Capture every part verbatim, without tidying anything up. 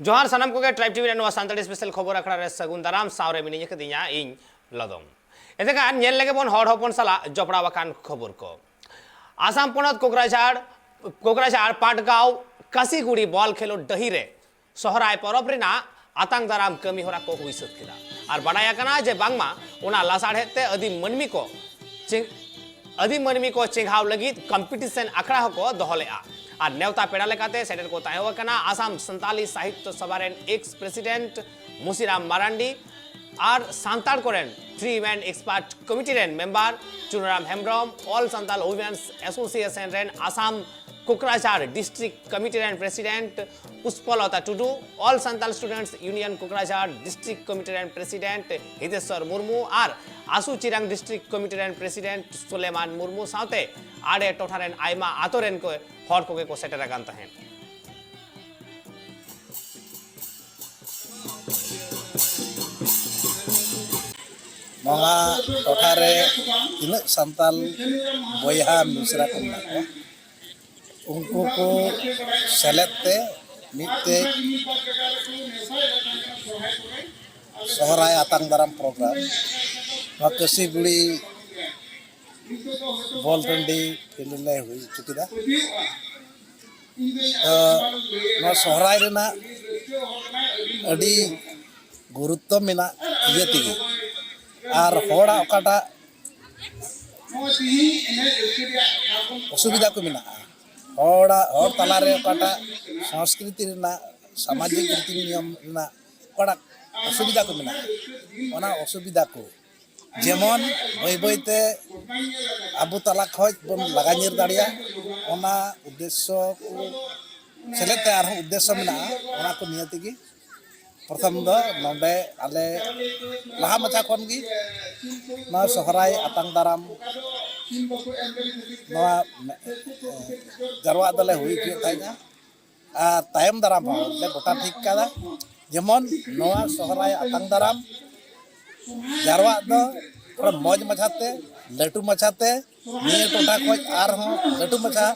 ᱡᱚᱦᱟᱨ ᱥᱟᱱᱟᱢ ᱠᱚᱜᱮ, ᱴᱨᱟᱭᱤᱵᱽ ᱴᱤᱵᱷᱤ ᱨᱮ ᱱᱚᱣᱟ ᱥᱟᱱᱛᱟᱲᱤ ᱥᱯᱮᱥᱟᱞ ᱠᱷᱚᱵᱚᱨ ᱟᱠᱷᱲᱟ ᱨᱮ ᱥᱟᱹᱜᱩᱱ ᱫᱟᱨᱟᱢ᱾ ᱥᱟᱶ ᱨᱮ ᱢᱤᱱᱟᱹᱧ ᱟᱠᱟᱫᱤᱧᱟ ᱤᱧ ᱞᱚᱫᱚᱢ᱾ ᱮᱱᱛᱮᱠᱷᱟᱱ ᱧᱮᱞ ᱞᱮᱜᱮ ᱵᱚᱱ ᱦᱚᱲ ᱦᱚᱯᱚᱱ ᱥᱟᱞᱟᱜ ᱡᱚᱯᱲᱟᱣ ᱟᱠᱟᱱ ᱠᱷᱚᱵᱚᱨ ᱠᱚ᱾ ᱟᱥᱟᱢ ᱯᱚᱱᱚᱛ ᱠᱳᱠᱨᱟᱡᱷᱟᱲ, ᱠᱳᱠᱨᱟᱡᱷᱟᱲ ᱯᱟᱴᱜᱟᱸᱣ ᱠᱟᱥᱤᱜᱩᱲᱤ ᱵᱚᱞ ᱠᱷᱮᱞᱳᱰ ᱰᱟᱹᱦᱤ ᱨᱮ ᱥᱚᱦᱨᱟᱭ ᱯᱚᱨᱚᱵᱽ ᱨᱮᱱᱟᱜ ᱟᱛᱟᱝ ᱫᱟᱨᱟᱢ ᱠᱟᱹᱢᱤ ᱦᱚᱨᱟ ᱠᱚ ᱦᱩᱭ ᱥᱟᱹᱛ ᱠᱮᱫᱟ᱾ ᱟᱨ ᱵᱟᱰᱟᱭ ᱟᱠᱟᱱᱟ ᱡᱮ ᱵᱟᱝᱢᱟ ᱚᱱᱟ ᱞᱟᱥᱟᱲᱦᱮᱫ ᱛᱮ ᱟᱹᱫᱤᱢ ᱢᱟᱹᱱᱢᱤ ᱠᱚ ᱪᱮ-, ᱟᱹᱫᱤᱢ ᱢᱟᱹᱱᱢᱤ ᱠᱚ ᱪᱮᱸᱜᱷᱟᱣ ᱞᱟᱹᱜᱤᱫ ᱠᱚᱢᱯᱤᱴᱤᱥᱚᱱ ᱟᱠᱷᱲᱟ ᱦᱚᱸᱠᱚ ᱫᱚᱦᱚ ᱞᱮᱫᱼᱟ᱾ ᱟᱨ ᱱᱮᱣᱛᱟ ᱯᱮᱲᱟ ᱞᱮᱠᱟᱛᱮ ᱥᱮᱴᱮᱨ ᱠᱚ ᱛᱟᱦᱮᱸ ᱠᱟᱱᱟ ᱟᱥᱟᱢ ᱥᱟᱱᱛᱟᱞᱤ ᱥᱟᱦᱤᱛᱭᱚ ᱥᱚᱵᱷᱟ ᱨᱮᱱ ᱮᱠᱥ ᱯᱨᱮᱥᱤᱰᱮᱱᱴ ᱢᱩᱥᱤᱨᱟᱢ ᱢᱟᱨᱟᱱᱰᱤ ᱟᱨ ᱥᱟᱱᱛᱟᱲ ᱠᱚᱨᱮᱱ ᱛᱷᱨᱤ ᱢᱮᱱ ᱮᱠᱥᱯᱟᱨᱴ ᱠᱚᱢᱤᱴᱤ ᱨᱮᱱ member Chunaram Hembrom, all Santal women's association ᱨᱮᱱ ᱟᱥᱟᱢ ᱠᱳᱠᱨᱟᱡᱷᱟᱲ ᱰᱤᱥᱴᱨᱤᱠᱴ ᱠᱚᱢᱤᱴᱤ ᱨᱮᱱ president Pushpalata Tudu, all Santal students union Kokrajhar district committee ᱨᱮᱱ ᱯᱨᱮᱥᱤᱰᱮᱱᱴ ᱦᱤᱛᱮᱥᱣᱚᱨ ᱢᱩᱨᱢᱩ ᱟᱨ ᱟᱥᱩ ᱪᱤᱨᱟᱝ ᱰᱤᱥᱴᱨᱤᱠᱴ ᱠᱚᱢᱤᱴᱤ ᱨᱮᱱ ᱯᱨᱮᱥᱤᱰᱮᱱᱴ ᱥᱩᱞᱮᱢᱟᱱ ᱢᱩᱨᱢᱩ ᱥᱟᱶᱛᱮ ᱟᱰᱮ ᱴᱚᱴᱷᱟ ᱨᱮᱱ ᱟᱭᱢᱟ ᱟᱛᱳ ᱨᱮᱱ ᱠᱚ ᱦᱚᱲ ᱠᱚᱜᱮ ᱠᱚ ᱥᱮᱴᱮᱨ ᱟᱠᱟᱱ ᱛᱟᱦᱮᱸᱫ᱾ ᱱᱚᱣᱟ ᱴᱚᱴᱷᱟ ᱨᱮ ᱛᱤᱱᱟᱹᱜ ᱥᱟᱱᱛᱟᱞ ᱵᱚᱭᱦᱟ ᱢᱤᱥᱨᱟ ᱠᱚ ᱢᱮᱱᱟᱜ ᱠᱚᱣᱟ, ᱩᱱᱠᱩ ᱠᱚ ᱥᱮᱞᱮᱫ ᱛᱮ ᱢᱤᱫᱴᱮᱡ ᱥᱚᱦᱨᱟᱭ ᱟᱛᱟᱝ ᱫᱟᱨᱟᱢ ᱯᱨᱳᱜᱨᱟᱢ ᱱᱚᱣᱟ ᱠᱟᱹᱥᱤᱜᱩᱲᱤ ᱵᱚᱞ ᱴᱟᱺᱰᱤ ᱯᱷᱤᱞᱰ ᱨᱮᱞᱮ ᱦᱩᱭ ᱦᱚᱪᱚ ᱠᱮᱫᱟ᱾ ᱛᱚ, ᱱᱚᱣᱟ ᱥᱚᱦᱨᱟᱭ ᱨᱮᱱᱟᱜ ᱟᱹᱰᱤ ᱜᱩᱨᱩᱛᱛᱚ ᱢᱮᱱᱟᱜ ᱤᱭᱟᱹ ᱛᱮᱜᱮ, ᱟᱨ ᱦᱚᱲᱟᱜ ᱚᱠᱟᱴᱟᱜ ᱚᱥᱩᱵᱤᱫᱷᱟ ᱠᱚ ᱢᱮᱱᱟᱜᱼᱟ, ᱦᱚᱲᱟᱜ, ᱦᱚᱲ ᱛᱟᱞᱟᱨᱮ ᱚᱠᱟᱴᱟᱜ ᱥᱚᱝᱥᱠᱨᱤᱛᱤ ᱨᱮᱱᱟᱜ, ᱥᱟᱢᱟᱡᱤᱠ ᱨᱤᱛᱤ ᱱᱤᱭᱚᱢ ᱨᱮᱱᱟᱜ ᱚᱠᱟᱴᱟᱜ ᱚᱥᱩᱵᱤᱫᱷᱟ ᱠᱚ ᱢᱮᱱᱟᱜᱼᱟ, ᱚᱱᱟ ᱚᱥᱩᱵᱤᱫᱷᱟ ᱠᱚ ᱡᱮᱢᱚᱱ ᱵᱟᱹᱭ ᱵᱟᱹᱭ ᱛᱮ ᱟᱵᱚ ᱛᱟᱞᱟ ᱠᱷᱚᱡ ᱵᱚᱱ ᱞᱟᱜᱟ ᱧᱤᱨ ᱫᱟᱲᱮᱭᱟᱜ, ᱚᱱᱟ ᱩᱫᱽᱫᱮᱥᱥᱚ ᱠᱚ ᱥᱮᱞᱮᱫ ᱛᱮ ᱟᱨᱦᱚᱸ ᱩᱫᱽᱫᱮᱥᱥᱚ ᱢᱮᱱᱟᱜᱼᱟ᱾ ᱚᱱᱟ ᱠᱚ ᱱᱤᱭᱮ ᱛᱮᱜᱮ ᱯᱨᱚᱛᱷᱚᱢ ᱫᱚ ᱱᱚᱰᱮ ᱟᱞᱮ ᱞᱟᱦᱟ ᱢᱟᱪᱷᱟ ᱠᱷᱚᱱ ᱜᱮ ᱱᱚᱣᱟ ᱥᱚᱦᱨᱟᱭ ᱟᱛᱟᱝ ᱫᱟᱨᱟᱢ ᱱᱚᱣᱟ ᱡᱟᱨᱣᱟᱜ ᱫᱚᱞᱮ ᱦᱩᱭ ᱦᱚᱪᱚᱭᱮᱫ ᱛᱟᱦᱮᱸᱫᱼᱟ᱾ ᱟᱨ ᱛᱟᱭᱚᱢ ᱫᱟᱨᱟᱢ ᱦᱚᱸ ᱞᱮ ᱜᱚᱴᱟ ᱴᱷᱤᱠ ᱠᱟᱫᱟ, ᱡᱮᱢᱚᱱ ᱱᱚᱣᱟ ᱥᱚᱦᱨᱟᱭ ᱟᱛᱟᱝ ᱫᱟᱨᱟᱢ ᱡᱟᱨᱣᱟᱜ ᱫᱚ ᱛᱷᱚᱲᱟ ᱢᱚᱡᱽ ᱢᱟᱪᱷᱟᱛᱮ, ᱞᱟᱹᱴᱩ ᱢᱟᱪᱷᱟᱛᱮ, ᱱᱤᱭᱟᱹ ᱴᱚᱴᱷᱟ ᱠᱷᱚᱡ ᱟᱨᱦᱚᱸ ᱞᱟᱹᱴᱩ ᱢᱟᱪᱷᱟ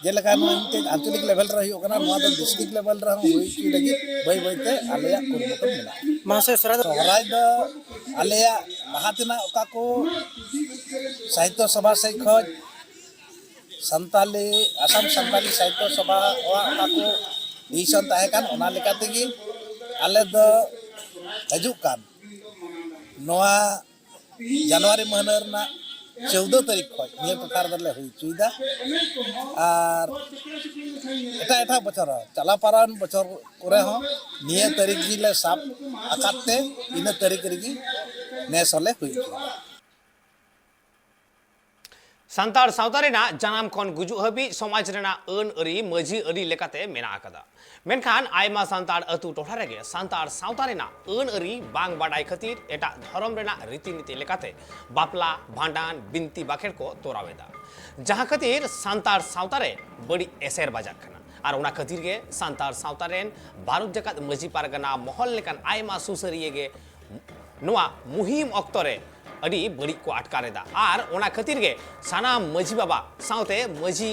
ᱡᱮᱞᱮᱠᱟ ᱱᱚᱣᱟ ᱢᱤᱫᱴᱮᱡ ᱟᱧᱪᱚᱞᱤᱠ ᱞᱮᱵᱮᱞ ᱨᱮ ᱦᱩᱭᱩᱜ ᱠᱟᱱᱟ, ᱱᱚᱣᱟ ᱫᱚ ᱰᱤᱥᱴᱨᱤᱠᱴ ᱞᱮᱵᱮᱞ ᱨᱮᱦᱚᱸ ᱦᱩᱭ ᱦᱚᱪᱚᱭ ᱞᱟᱹᱜᱤᱫ ᱵᱟᱹᱭ ᱵᱟᱹᱭᱛᱮ ᱟᱞᱮᱭᱟᱜ ᱠᱩᱨᱩᱢᱩᱴᱩ ᱢᱮᱱᱟᱜᱼᱟ᱾ ᱢᱟᱦᱟᱥᱚᱭ, ᱥᱚᱦᱨᱟᱭ ᱫᱚ, ᱥᱚᱦᱨᱟᱭ ᱫᱚ ᱟᱞᱮᱭᱟᱜ ᱞᱟᱦᱟ ᱛᱮᱱᱟᱜ ᱚᱠᱟ ᱠᱚ ᱥᱟᱦᱤᱛᱛᱚ ᱥᱚᱵᱷᱟ ᱥᱮᱫ ᱠᱷᱚᱱ ᱥᱟᱱᱛᱟᱞᱤ, ᱟᱥᱟᱢ ᱥᱟᱱᱛᱟᱞᱤ ᱥᱟᱦᱤᱛᱛᱚ ᱥᱚᱵᱷᱟ ᱚᱲᱟᱜ ᱚᱠᱟ ᱠᱚ ᱰᱤᱥᱤᱥᱚᱱ ᱛᱟᱦᱮᱸ ᱠᱟᱱ, ᱚᱱᱟ ᱞᱮᱠᱟ ᱛᱮᱜᱮ ᱟᱞᱮ ᱫᱚ ᱦᱤᱡᱩᱜ ᱠᱟᱱ ᱱᱚᱣᱟ ᱡᱟᱱᱩᱣᱟᱨᱤ ᱢᱟᱹᱦᱱᱟᱹ ᱨᱮᱱᱟᱜ ᱪᱳᱫᱽᱫᱚ ᱛᱟᱹᱨᱤᱠᱷ ᱠᱷᱚᱱ ᱱᱤᱭᱟᱹ ᱴᱚᱴᱷᱟ ᱨᱮᱫᱚᱞᱮ ᱦᱩᱭ ᱦᱚᱪᱚᱭᱮᱫᱟ᱾ ᱟᱨ ᱮᱴᱟᱜ ᱮᱴᱟᱜ ᱵᱚᱪᱷᱚᱨ ᱦᱚᱸ, ᱪᱟᱞᱟᱣ ᱯᱟᱨᱚᱢ ᱵᱚᱪᱷᱚᱨ ᱠᱚᱨᱮ ᱦᱚᱸ ᱱᱤᱭᱟᱹ ᱛᱟᱹᱨᱤᱠᱷ ᱜᱮᱞᱮ ᱥᱟᱵ ᱟᱠᱟᱫ ᱛᱮ ᱤᱱᱟᱹ ᱛᱟᱹᱨᱤᱠᱷ ᱨᱮᱜᱮ ᱱᱮᱥ ᱦᱚᱸᱞᱮ ᱦᱩᱭ ᱦᱚᱪᱚᱭᱮᱫᱟ᱾ ᱥᱟᱱᱛᱟᱲ ᱥᱟᱶᱛᱟ ᱨᱮᱱᱟᱜ ᱡᱟᱱᱟᱢ ᱠᱷᱚᱱ ᱜᱩᱡᱩᱜ ᱦᱟᱹᱵᱤᱡ ᱥᱚᱢᱟᱡᱽ ᱨᱮᱱᱟᱜ ᱟᱹᱱ ᱟᱹᱨᱤ ᱢᱟᱹᱡᱷᱤ ᱟᱹᱨᱤ ᱞᱮᱠᱟᱛᱮ ᱢᱮᱱᱟᱜ ᱟᱠᱟᱫᱟ᱾ ᱢᱮᱱᱠᱷᱟᱱ ᱟᱭᱢᱟ ᱥᱟᱱᱛᱟᱲ ᱟᱹᱛᱩ ᱴᱚᱴᱷᱟ ᱨᱮᱜᱮ ᱥᱟᱱᱛᱟᱲ ᱥᱟᱶᱛᱟ ᱨᱮᱱᱟᱜ ᱟᱹᱱ ᱟᱹᱨᱤ ᱵᱟᱝ ᱵᱟᱰᱟᱭ ᱠᱷᱟᱹᱛᱤᱨ ᱮᱴᱟᱜ ᱫᱷᱚᱨᱚᱢ ᱨᱮᱱᱟᱜ ᱨᱤᱛᱤ ᱱᱤᱛᱤ ᱞᱮᱠᱟᱛᱮ ᱵᱟᱯᱞᱟ, ᱵᱷᱟᱸᱰᱟᱱ, ᱵᱤᱱᱛᱤ ᱵᱟᱠᱷᱮᱲ ᱠᱚ ᱛᱚᱨᱟᱣ ᱮᱫᱟ, ᱡᱟᱦᱟᱸ ᱠᱷᱟᱹᱛᱤᱨ ᱥᱟᱱᱛᱟᱲ ᱥᱟᱶᱛᱟ ᱨᱮ ᱵᱟᱹᱲᱤᱡ ᱮᱥᱮᱨ ᱵᱟᱡᱟᱜ ᱠᱟᱱᱟ᱾ ᱟᱨ ᱚᱱᱟ ᱠᱷᱟᱹᱛᱤᱨ ᱜᱮ ᱥᱟᱱᱛᱟᱲ ᱥᱟᱶᱛᱟ ᱨᱮᱱ ᱵᱷᱟᱨᱚᱛ ᱡᱟᱠᱟᱛ ᱢᱟᱹᱡᱷᱤ ᱯᱟᱨᱜᱟᱱᱟ ᱢᱚᱦᱚᱞ ᱞᱮᱠᱟᱱ ᱟᱭᱢᱟ ᱥᱩᱥᱟᱹᱨᱤᱭᱟᱹ ᱜᱮ ᱱᱚᱣᱟ ᱢᱩᱦᱤᱢ ᱚᱠᱛᱚ ᱨᱮ ᱟᱹᱰᱤ ᱵᱟᱹᱲᱤᱡ ᱠᱚ ᱟᱴᱠᱟᱨ ᱮᱫᱟ᱾ ᱟᱨ ᱚᱱᱟ ᱠᱷᱟᱹᱛᱤᱨ ᱜᱮ ᱥᱟᱱᱟᱢ ᱢᱟᱹᱡᱷᱤ ᱵᱟᱵᱟ ᱥᱟᱶᱛᱮ ᱢᱟᱹᱡᱷᱤ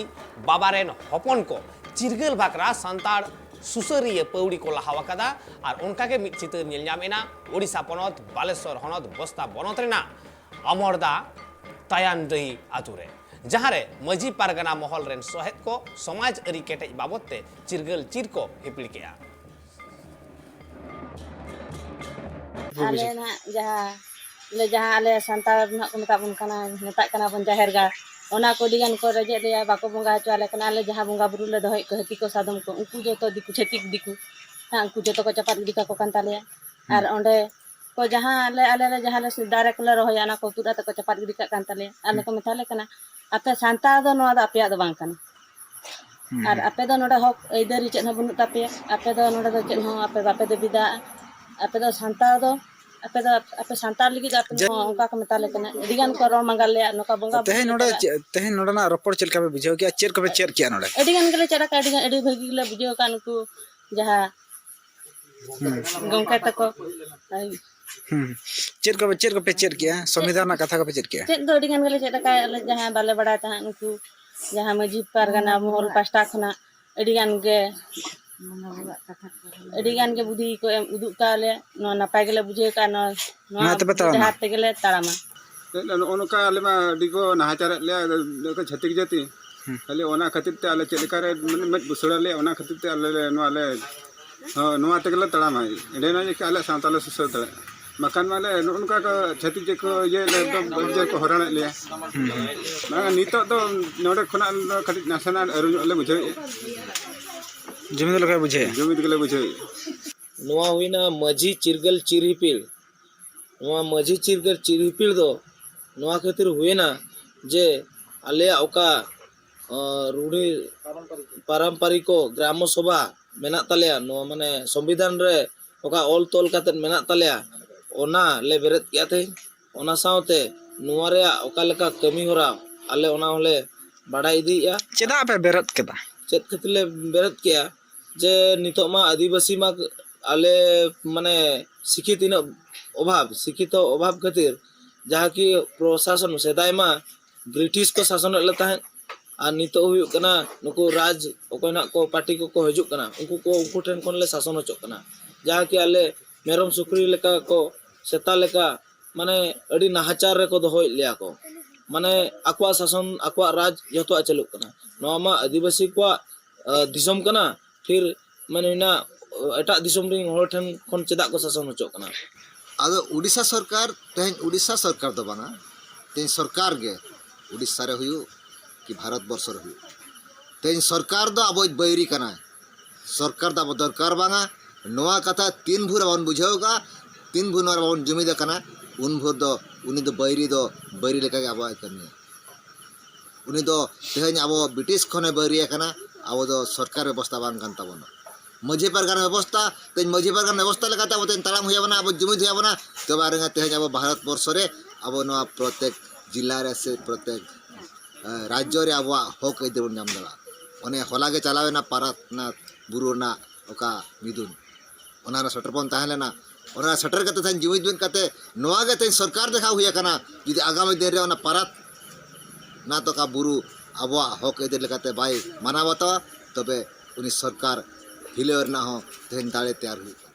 ᱵᱟᱵᱟ ᱨᱮᱱ ᱦᱚᱯᱚᱱ ᱠᱚ ᱪᱤᱨᱜᱟᱹᱞ ᱵᱟᱠᱷᱨᱟ ᱥᱟᱱᱛᱟᱲ ᱥᱩᱥᱟᱹᱨᱤᱭᱟᱹ ᱯᱟᱹᱣᱲᱤ ᱠᱚ ᱞᱟᱦᱟᱣ ᱟᱠᱟᱫᱟ᱾ ᱟᱨ ᱚᱱᱠᱟ ᱜᱮ ᱢᱤᱫ ᱪᱤᱛᱟᱹᱨ ᱧᱮᱞ ᱧᱟᱢ ᱮᱱᱟ ᱳᱰᱤᱥᱟ ᱯᱚᱱᱚᱛ ᱵᱟᱞᱮᱥᱚᱨ ᱦᱚᱱᱚᱛ ᱵᱚᱥᱛᱟ ᱵᱚᱱᱚᱛ ᱨᱮᱱᱟᱜ ᱟᱢᱚᱨᱫᱟ ᱛᱟᱭᱟᱱᱰᱟᱹᱦᱤ ᱟᱛᱳ ᱨᱮ, ᱡᱟᱦᱟᱸ ᱨᱮ ᱢᱟᱹᱡᱷᱤ ᱯᱟᱨᱜᱟᱱᱟ ᱢᱚᱦᱚᱞ ᱨᱮᱱ ᱥᱚᱦᱮᱫ ᱠᱚ ᱥᱚᱢᱟᱡᱽ ᱟᱹᱨᱤ ᱠᱮᱴᱮᱡ ᱵᱟᱵᱚᱫ ᱛᱮ ᱪᱤᱨᱜᱟᱹᱞ ᱪᱤᱨ ᱠᱚ ᱦᱤᱯᱤᱲ ᱠᱮᱫᱼᱟ᱾ ᱟᱞᱮ ᱱᱟᱜ ᱡᱟᱦᱟᱸ ᱞᱮ, ᱡᱟᱦᱟᱸ ᱟᱞᱮ ᱥᱟᱱᱛᱟᱲ ᱱᱟᱜ ᱠᱚ ᱢᱮᱛᱟᱜ ᱵᱚᱱ ᱠᱟᱱᱟ, ᱢᱮᱛᱟᱜ ᱠᱟᱱᱟ ᱵᱚᱱ ᱡᱟᱦᱮᱨ ᱜᱟᱲ, ᱚᱱᱟ ᱠᱚ ᱟᱹᱰᱤ ᱜᱟᱱ ᱠᱚ ᱨᱮᱡᱮᱫ ᱞᱮᱭᱟ, ᱵᱟᱠᱚ ᱵᱚᱸᱜᱟ ᱦᱚᱪᱚ ᱟᱞᱮ ᱠᱟᱱᱟ᱾ ᱟᱞᱮ ᱡᱟᱦᱟᱸ ᱵᱚᱸᱜᱟ ᱵᱩᱨᱩ ᱞᱮ ᱫᱚᱦᱚᱭᱮᱫ ᱠᱚ ᱦᱟᱹᱛᱤ ᱠᱚ ᱥᱟᱫᱚᱢ ᱠᱚ, ᱩᱱᱠᱩ ᱡᱚᱛᱚ ᱫᱤᱠᱩ, ᱪᱷᱟᱹᱛᱤᱠ ᱫᱤᱠᱩ, ᱦᱮᱸ, ᱩᱱᱠᱩ ᱡᱚᱛᱚ ᱠᱚ ᱪᱟᱯᱟᱫ ᱜᱤᱰᱤ ᱠᱟᱠᱚ ᱠᱟᱱ ᱛᱟᱞᱮᱭᱟ᱾ ᱟᱨ ᱚᱸᱰᱮ ᱠᱚ ᱡᱟᱦᱟᱸ ᱟᱞᱮ, ᱟᱞᱮ ᱞᱮ ᱡᱟᱦᱟᱸ ᱞᱮ ᱫᱟᱨᱮ ᱠᱚᱞᱮ ᱨᱚᱦᱚᱭᱟ, ᱚᱱᱟ ᱠᱚ ᱛᱩᱫ ᱠᱟᱛᱮ ᱠᱚ ᱪᱟᱯᱟᱫ ᱜᱤᱰᱤ ᱠᱟᱜ ᱠᱟᱱ ᱛᱟᱞᱮᱭᱟ᱾ ᱟᱨ ᱞᱮ ᱠᱚ ᱢᱮᱛᱟ ᱞᱮ ᱠᱟᱱᱟ, "ᱟᱯᱮ ᱥᱟᱱᱛᱟᱲ ᱫᱚ ᱱᱚᱣᱟ ᱫᱚ ᱟᱯᱮᱭᱟᱜ ᱫᱚ ᱵᱟᱝ ᱠᱟᱱᱟ᱾" ᱟᱨ ᱟᱯᱮ ᱫᱚ ᱱᱚᱰᱮ ᱦᱚᱠ ᱟᱹᱭᱫᱟᱹᱨᱤ ᱪᱮᱫ ᱦᱚᱸ ᱵᱟᱹᱱᱩᱜ ᱛᱟᱯᱮᱭᱟ᱾ ᱟᱯᱮ ᱫᱚ ᱱᱚᱰᱮ ᱫᱚ ᱪᱮᱫ ᱦᱚᱸ ᱟᱯᱮ ᱵᱟᱯᱮ ᱫᱟᱹᱵᱤ ᱫᱟᱜᱼᱟ᱾ ᱟᱯᱮ ᱫᱚ ᱥᱟᱱᱛᱟᱲ ᱫᱚ, ᱟᱯᱮ ᱫᱚ ᱟᱯᱮ ᱥᱟᱱᱛᱟᱲ ᱞᱟᱹᱜᱤᱫ ᱫᱚ ᱟᱯᱮ ᱫᱚ ᱚᱱᱠᱟ ᱠᱚ ᱢᱮᱛᱟ ᱞᱮ ᱠᱟᱱᱟ᱾ ᱟᱹᱰᱤ ᱜᱟᱱ ᱠᱚ ᱨᱚᱲ ᱢᱟᱸᱜᱟᱞ ᱞᱮᱭᱟ, ᱱᱚᱝᱠᱟ ᱵᱚᱸᱜᱟ ᱵᱩᱨᱩ ᱛᱮᱦᱮᱧ ᱱᱚᱰᱮ ᱪᱮ- ᱛᱮᱦᱮᱧ ᱱᱚᱰᱮᱱᱟᱜ ᱨᱚᱯᱚᱲ ᱪᱮᱫ ᱞᱮᱠᱟ ᱯᱮ ᱵᱩᱡᱷᱟᱹᱣ ᱠᱮᱜᱼᱟ? ᱪᱮᱫ ᱠᱚᱯᱮ ᱪᱮᱫ ᱠᱮᱜᱼᱟ ᱱᱚᱰᱮ? ᱟᱹᱰᱤ ᱜᱟᱱ ᱜᱮᱞᱮ ᱪᱮᱫ ᱟᱠᱟᱫ, ᱟᱹᱰᱤ ᱜᱟᱱ, ᱟᱹᱰᱤ ᱵᱷᱟᱹᱜᱤ ᱜᱮᱞᱮ ᱵᱩᱡᱷᱟᱹᱣ ᱟᱠᱟᱫ᱾ ᱱᱩᱠᱩ ᱡᱟᱦᱟᱸ ᱜᱚᱝᱠᱮ ᱛᱟᱠᱚ᱾ ᱦᱩᱸ᱾ ᱪᱮᱫ ᱠᱚᱯᱮ ᱪᱮᱫ ᱠᱚᱯᱮ ᱪᱮᱫ ᱠᱮᱜᱼᱟ? ᱥᱚᱝᱵᱤᱫᱷᱟᱱ ᱨᱮᱱᱟᱜ ᱠᱟᱛᱷᱟ ᱠᱚᱯᱮ ᱪᱮᱫ ᱠᱮᱜᱼᱟ? ᱪᱮᱫ ᱫᱚ ᱟᱹᱰᱤ ᱜᱟᱱ ᱜᱮᱞᱮ ᱪᱮᱫ ᱟᱠᱟᱫ, ᱟᱞᱮ ᱡᱟᱦᱟᱸ ᱵᱟᱞᱮ ᱵᱟᱲᱟᱭ ᱛᱟᱦᱮᱸᱫ, ᱱᱩᱠᱩ ᱡᱟᱦᱟᱸ ᱢᱟᱹᱡᱷᱤ ᱯᱟᱨᱜᱟᱱᱟ ᱢᱚᱦᱚᱞ ᱯᱟᱥᱴᱟ ᱠᱷᱚᱱᱟᱜ ᱟᱹᱰᱤ ᱜᱟᱱ ᱜᱮ ᱟᱹᱰᱤ ᱜᱟᱱ ᱜᱮ ᱵᱩᱫᱷᱤ ᱠᱚ ᱮᱢ ᱩᱫᱩᱜ ᱠᱟᱜ ᱞᱮ᱾ ᱱᱚᱣᱟ ᱱᱟᱯᱟᱭ ᱜᱮᱞᱮ ᱵᱩᱡᱷᱟᱹᱣ ᱠᱟᱜᱼᱟ᱾ ᱱᱚᱣᱟ ᱱᱚᱣᱟ ᱱᱚᱣᱟ ᱛᱮᱯᱮ ᱛᱟᱲᱟᱢᱟ? ᱰᱟᱦᱟᱨ ᱛᱮᱜᱮᱞᱮ ᱛᱟᱲᱟᱢᱟ᱾ ᱱᱚᱜᱼᱚ ᱱᱚᱝᱠᱟ ᱟᱞᱮ ᱢᱟ ᱟᱹᱰᱤ ᱠᱚ ᱱᱟᱦᱟᱪᱟᱨᱮᱫ ᱞᱮᱭᱟ, ᱱᱩᱠᱩ ᱪᱷᱟᱹᱛᱤᱠ ᱡᱟᱹᱛᱤ᱾ ᱦᱩᱸ᱾ ᱠᱷᱟᱹᱞᱤ ᱚᱱᱟ ᱠᱷᱟᱹᱛᱤᱨ ᱛᱮ ᱟᱞᱮ ᱪᱮᱫ ᱞᱮᱠᱟ ᱨᱮ ᱢᱟᱱᱮ ᱢᱮᱫ ᱵᱩᱥᱟᱹᱲᱟ ᱞᱮᱭᱟ, ᱚᱱᱟ ᱠᱷᱟᱹᱛᱤᱨ ᱛᱮ ᱟᱞᱮ ᱞᱮ ᱱᱚᱣᱟ ᱞᱮ, ᱦᱳᱭ, ᱱᱚᱣᱟ ᱛᱮᱜᱮ ᱞᱮ ᱛᱟᱲᱟᱢᱟ᱾ ᱮᱸᱰᱮᱱᱟᱜ ᱜᱮ ᱟᱞᱮ ᱥᱟᱶᱛᱟ ᱞᱮ ᱥᱩᱥᱟᱹᱨ ᱫᱟᱲᱮᱭᱟᱜᱼᱟ᱾ ᱵᱟᱠᱷᱟᱱ ᱢᱟᱞᱮ ᱱᱚᱜᱼᱚ ᱱᱚᱝᱠᱟ ᱠᱚ ᱪᱷᱟᱹᱛᱤᱠ ᱡᱟᱹᱛ ᱠᱚ ᱤᱭᱟᱹ ᱞᱮ ᱮᱠᱫᱚᱢ ᱟᱹᱰᱤ ᱡᱳᱨ ᱠᱚ ᱦᱚᱨᱟᱲᱮᱫ ᱞᱮᱭᱟ᱾ ᱦᱩᱸ, ᱦᱩᱸ᱾ ᱢᱟᱱᱮ ᱱᱤᱛᱚᱜ ᱫᱚ ᱱᱚᱰᱮ ᱠᱷᱚᱱᱟᱜ ᱫᱚ ᱠᱟᱹᱴᱤᱡ ᱱᱟᱥᱮᱱᱟᱜ ᱟᱹᱨᱩ ᱧᱚᱜ ᱞᱮ ᱵᱩᱡᱷᱟᱹᱣᱮᱫᱼᱟ᱾ ᱡᱩᱢᱤᱫ ᱞᱮᱠᱟ ᱵᱩᱡᱷᱟᱹᱣᱮᱫᱼᱟ᱾ ᱡᱩᱢᱤᱫ ᱜᱮᱞᱮ ᱵᱩᱡᱷᱟᱹᱣᱮᱫᱼᱟ᱾ ᱱᱚᱣᱟ ᱦᱩᱭᱱᱟ ᱢᱟᱹᱡᱷᱤ ᱪᱤᱨᱜᱟᱹᱞ ᱪᱤᱨ ᱦᱤᱯᱤᱲ᱾ ᱱᱚᱣᱟ ᱢᱟᱹᱡᱷᱤ ᱪᱤᱨᱜᱟᱹᱞ ᱪᱤᱨ ᱦᱤᱯᱤᱲ ᱫᱚ ᱱᱚᱣᱟ ᱠᱷᱟᱹᱛᱤᱨ ᱦᱩᱭᱮᱱᱟ ᱡᱮ ᱟᱞᱮᱭᱟᱜ ᱚᱠᱟ, ᱟᱸ, ᱨᱩᱲᱦᱤ ᱯᱟᱨᱟᱢᱯᱟᱨᱤᱠ ᱜᱨᱟᱢᱚ ᱥᱚᱵᱷᱟ ᱢᱮᱱᱟᱜ ᱛᱟᱞᱮᱭᱟ, ᱱᱚᱣᱟ ᱢᱟᱱᱮ ᱥᱚᱝᱵᱤᱫᱷᱟᱱ ᱨᱮ ᱚᱠᱟ ᱚᱞ ᱛᱚᱞ ᱠᱟᱛᱮᱫ ᱢᱮᱱᱟᱜ ᱛᱟᱞᱮᱭᱟ, ᱚᱱᱟ ᱞᱮ ᱵᱮᱨᱮᱫ ᱠᱮᱜᱼᱟ ᱛᱮᱦᱮᱧ᱾ ᱚᱱᱟ ᱥᱟᱶᱛᱮ ᱱᱚᱣᱟ ᱨᱮᱭᱟᱜ ᱚᱠᱟ ᱞᱮᱠᱟ ᱠᱟᱹᱢᱤ ᱦᱚᱨᱟ ᱟᱞᱮ ᱚᱱᱟ ᱦᱚᱸᱞᱮ ᱵᱟᱰᱟᱭ ᱤᱫᱤᱭᱮᱫᱼᱟ᱾ ᱪᱮᱫᱟᱜ ᱯᱮ ᱵᱮᱨᱮᱫ ᱠᱮᱫᱟ? ᱪᱮᱫ ᱠᱷᱟᱹᱛᱤᱨ ᱞᱮ ᱵᱮᱨᱮᱫ ᱠᱮᱜᱼᱟ? ᱡᱮ ᱱᱤᱛᱚᱜ ᱢᱟ ᱟᱹᱫᱤᱵᱟᱹᱥᱤ ᱢᱟ ᱟᱞᱮ ᱢᱟᱱᱮ ᱥᱤᱠᱷᱤᱛ ᱤᱱᱟᱹᱜ ᱚᱵᱷᱟᱵᱽ, ᱥᱤᱠᱷᱤᱛᱚ ᱚᱵᱷᱟᱵᱽ ᱠᱷᱟᱹᱛᱤᱨ ᱡᱟᱦᱟᱸ ᱠᱤ ᱯᱨᱚᱥᱟᱥᱚᱱ ᱥᱮᱫᱟᱭ ᱢᱟ ᱵᱨᱤᱴᱤᱥ ᱠᱚ ᱥᱟᱥᱚᱱᱮᱫ ᱞᱮ ᱛᱟᱦᱮᱸᱫ, ᱟᱨ ᱱᱤᱛᱚᱜ ᱦᱩᱭᱩᱜ ᱠᱟᱱᱟ ᱱᱩᱠᱩ ᱨᱟᱡᱽ ᱚᱠᱚᱭ ᱱᱟᱜ ᱠᱚ ᱯᱟᱨᱴᱤ ᱠᱚᱠᱚ ᱦᱤᱡᱩᱜ ᱠᱟᱱᱟ, ᱩᱱᱠᱩ ᱠᱚ, ᱩᱱᱠᱩ ᱴᱷᱮᱱ ᱠᱷᱚᱱ ᱞᱮ ᱥᱟᱥᱚᱱ ᱦᱚᱪᱚᱜ ᱠᱟᱱᱟ᱾ ᱡᱟᱦᱟᱸ ᱠᱤ ᱟᱞᱮ ᱢᱮᱨᱚᱢ ᱥᱩᱠᱨᱤ ᱞᱮᱠᱟ ᱠᱚ, ᱥᱮᱛᱟ ᱞᱮᱠᱟ, ᱢᱟᱱᱮ ᱟᱹᱰᱤ ᱱᱟᱦᱟᱪᱟᱨ ᱨᱮᱠᱚ ᱫᱚᱦᱚᱭᱮᱫ ᱞᱮᱭᱟ ᱠᱚ᱾ ᱢᱟᱱᱮ ᱟᱠᱚᱣᱟᱜ ᱥᱟᱥᱚᱱ, ᱟᱠᱚᱣᱟᱜ ᱨᱟᱡᱽ ᱡᱚᱛᱚᱣᱟᱜ ᱪᱟᱹᱞᱩᱜ ᱠᱟᱱᱟ᱾ ᱱᱚᱣᱟ ᱢᱟ ᱟᱹᱫᱤᱵᱟᱹᱥᱤ ᱠᱚᱣᱟᱜ, ᱟ, ᱫᱤᱥᱚᱢ ᱠᱟᱱᱟ, ᱯᱷᱤᱨ ᱢᱟᱱᱮ ᱦᱩᱭᱱᱟ, ᱮᱴᱟᱜ ᱫᱤᱥᱚᱢ ᱨᱮᱱ ᱦᱚᱲ ᱴᱷᱮᱱ ᱠᱷᱚᱱ ᱪᱮᱫᱟᱜ ᱠᱚ ᱥᱟᱥᱚᱱ ᱦᱚᱪᱚᱜ ᱠᱟᱱᱟ? ᱟᱫᱚ ᱩᱰᱤᱥᱟ ᱥᱚᱨᱠᱟᱨ, ᱛᱮᱦᱮᱧ ᱩᱰᱤᱥᱟ ᱥᱚᱨᱠᱟᱨ ᱫᱚ ᱵᱟᱝᱟ, ᱛᱮᱦᱮᱧ ᱥᱚᱨᱠᱟᱨ ᱜᱮ, ᱩᱰᱤᱥᱟ ᱨᱮ ᱦᱩᱭᱩᱜ ᱠᱤ ᱵᱷᱟᱨᱚᱛ ᱵᱚᱨᱥᱚ ᱨᱮ ᱦᱩᱭᱩᱜ, ᱛᱮᱦᱮᱧ ᱥᱚᱨᱠᱟᱨ ᱫᱚ ᱟᱵᱚᱭᱤᱡ ᱵᱟᱹᱭᱨᱤ ᱠᱟᱱᱟᱭ᱾ ᱥᱚᱨᱠᱟᱨ ᱫᱚ ᱟᱵᱚ ᱫᱚᱨᱠᱟᱨ ᱵᱟᱝᱟ᱾ ᱱᱚᱣᱟ ᱠᱟᱛᱷᱟ ᱛᱤᱱ ᱵᱷᱳᱨ ᱵᱟᱵᱚᱱ ᱵᱩᱡᱷᱟᱹᱣ ᱠᱟᱜᱼᱟ, ᱛᱤᱱ ᱵᱷᱳᱨ ᱱᱚᱣᱟ ᱨᱮ ᱵᱟᱵᱚᱱ ᱡᱩᱢᱤᱫ ᱟᱠᱟᱱᱟ, ᱩᱱ ᱵᱷᱳᱨ ᱫᱚ ᱩᱱᱤ ᱫᱚ ᱵᱟᱹᱭᱨᱤ ᱫᱚ ᱵᱟᱹᱭᱨᱤ ᱞᱮᱠᱟᱜᱮ ᱟᱵᱚᱣᱟᱜ ᱮ ᱠᱟᱹᱢᱤᱭᱟ᱾ ᱩᱱᱤ ᱫᱚ ᱛᱮᱦᱮᱧ ᱟᱵᱚ ᱵᱨᱤᱴᱤᱥ ᱠᱷᱚᱱᱮ ᱵᱟᱹᱭᱨᱤ ᱟᱠᱟᱱᱟ, ᱟᱵᱚ ᱫᱚ ᱥᱚᱨᱠᱟᱨ ᱵᱮᱵᱚᱥᱛᱷᱟ ᱵᱟᱝ ᱠᱟᱱ ᱛᱟᱵᱚᱱᱟ᱾ ᱢᱟᱹᱡᱷᱤ ᱯᱟᱨᱜᱟᱱᱟ ᱵᱮᱵᱚᱥᱛᱷᱟ, ᱛᱮᱦᱮᱧ ᱢᱟᱹᱡᱷᱤ ᱯᱟᱨᱜᱟᱱᱟ ᱵᱮᱵᱚᱥᱛᱷᱟ ᱞᱮᱠᱟᱛᱮ ᱟᱵᱚ ᱛᱮᱦᱮᱧ ᱛᱟᱲᱟᱢ ᱦᱩᱭ ᱟᱵᱚᱱᱟ, ᱟᱵᱚ ᱡᱩᱢᱤᱫ ᱦᱩᱭ ᱟᱵᱚᱱᱟ, ᱛᱚᱵᱮ ᱟᱹᱱᱤᱡ ᱛᱮᱦᱮᱧ ᱟᱵᱚ ᱵᱷᱟᱨᱚᱛ ᱵᱚᱨᱥᱚ ᱨᱮ ᱟᱵᱚ ᱱᱚᱣᱟ ᱯᱨᱚᱛᱮᱠ ᱡᱤᱞᱟ ᱨᱮ ᱥᱮ ᱯᱨᱚᱛᱮᱠ, ᱮ, ᱨᱟᱡᱽᱡᱚ ᱨᱮ ᱟᱵᱚᱣᱟᱜ ᱦᱚᱠ ᱟᱹᱭᱫᱟᱹᱨ ᱵᱚᱱ ᱧᱟᱢ ᱫᱟᱲᱮᱭᱟᱜᱼᱟ᱾ ᱚᱱᱮ ᱦᱚᱞᱟ ᱜᱮ ᱪᱟᱞᱟᱣᱮᱱᱟ ᱯᱟᱨᱟᱛᱱᱟᱛᱷ ᱵᱩᱨᱩ ᱨᱮᱱᱟᱜ ᱚᱠᱟ ᱢᱤᱫᱩᱱ, ᱚᱱᱟ ᱨᱮ ᱥᱮᱴᱮᱨ ᱵᱚᱱ ᱛᱟᱦᱮᱸ ᱞᱮᱱᱟ᱾ ᱚᱱᱟ ᱨᱮ ᱥᱮᱴᱮᱨ ᱠᱟᱛᱮ ᱛᱮᱦᱮᱧ ᱡᱩᱢᱤᱫ ᱢᱤᱫ ᱠᱟᱛᱮ ᱱᱚᱣᱟ ᱜᱮ ᱛᱮᱦᱮᱧ ᱥᱚᱨᱠᱟᱨ ᱫᱮᱠᱷᱟᱣ ᱦᱩᱭ ᱟᱠᱟᱱᱟ, ᱡᱩᱫᱤ ᱟᱜᱟᱢᱤ ᱫᱤᱱ ᱨᱮ ᱚᱱᱟ ᱯᱟᱨᱟᱛᱱᱟᱛᱷ ᱚᱠᱟ ᱵᱩᱨᱩ ᱟᱵᱚᱣᱟᱜ ᱦᱚᱠ ᱟᱹᱭᱫᱟᱹᱨ ᱞᱮᱠᱟᱛᱮ ᱵᱟᱭ ᱢᱟᱱᱟᱣ ᱵᱟᱛᱟᱣᱟ, ᱛᱚᱵᱮ ᱩᱱᱤ ᱥᱚᱨᱠᱟᱨ ᱦᱤᱞᱟᱹᱣ ᱨᱮᱱᱟᱜ ᱦᱚᱸ ᱛᱮᱦᱮᱧ ᱫᱟᱲᱮ ᱛᱮᱭᱟᱨ ᱦᱩᱭᱩᱜ ᱠᱟᱱᱟ᱾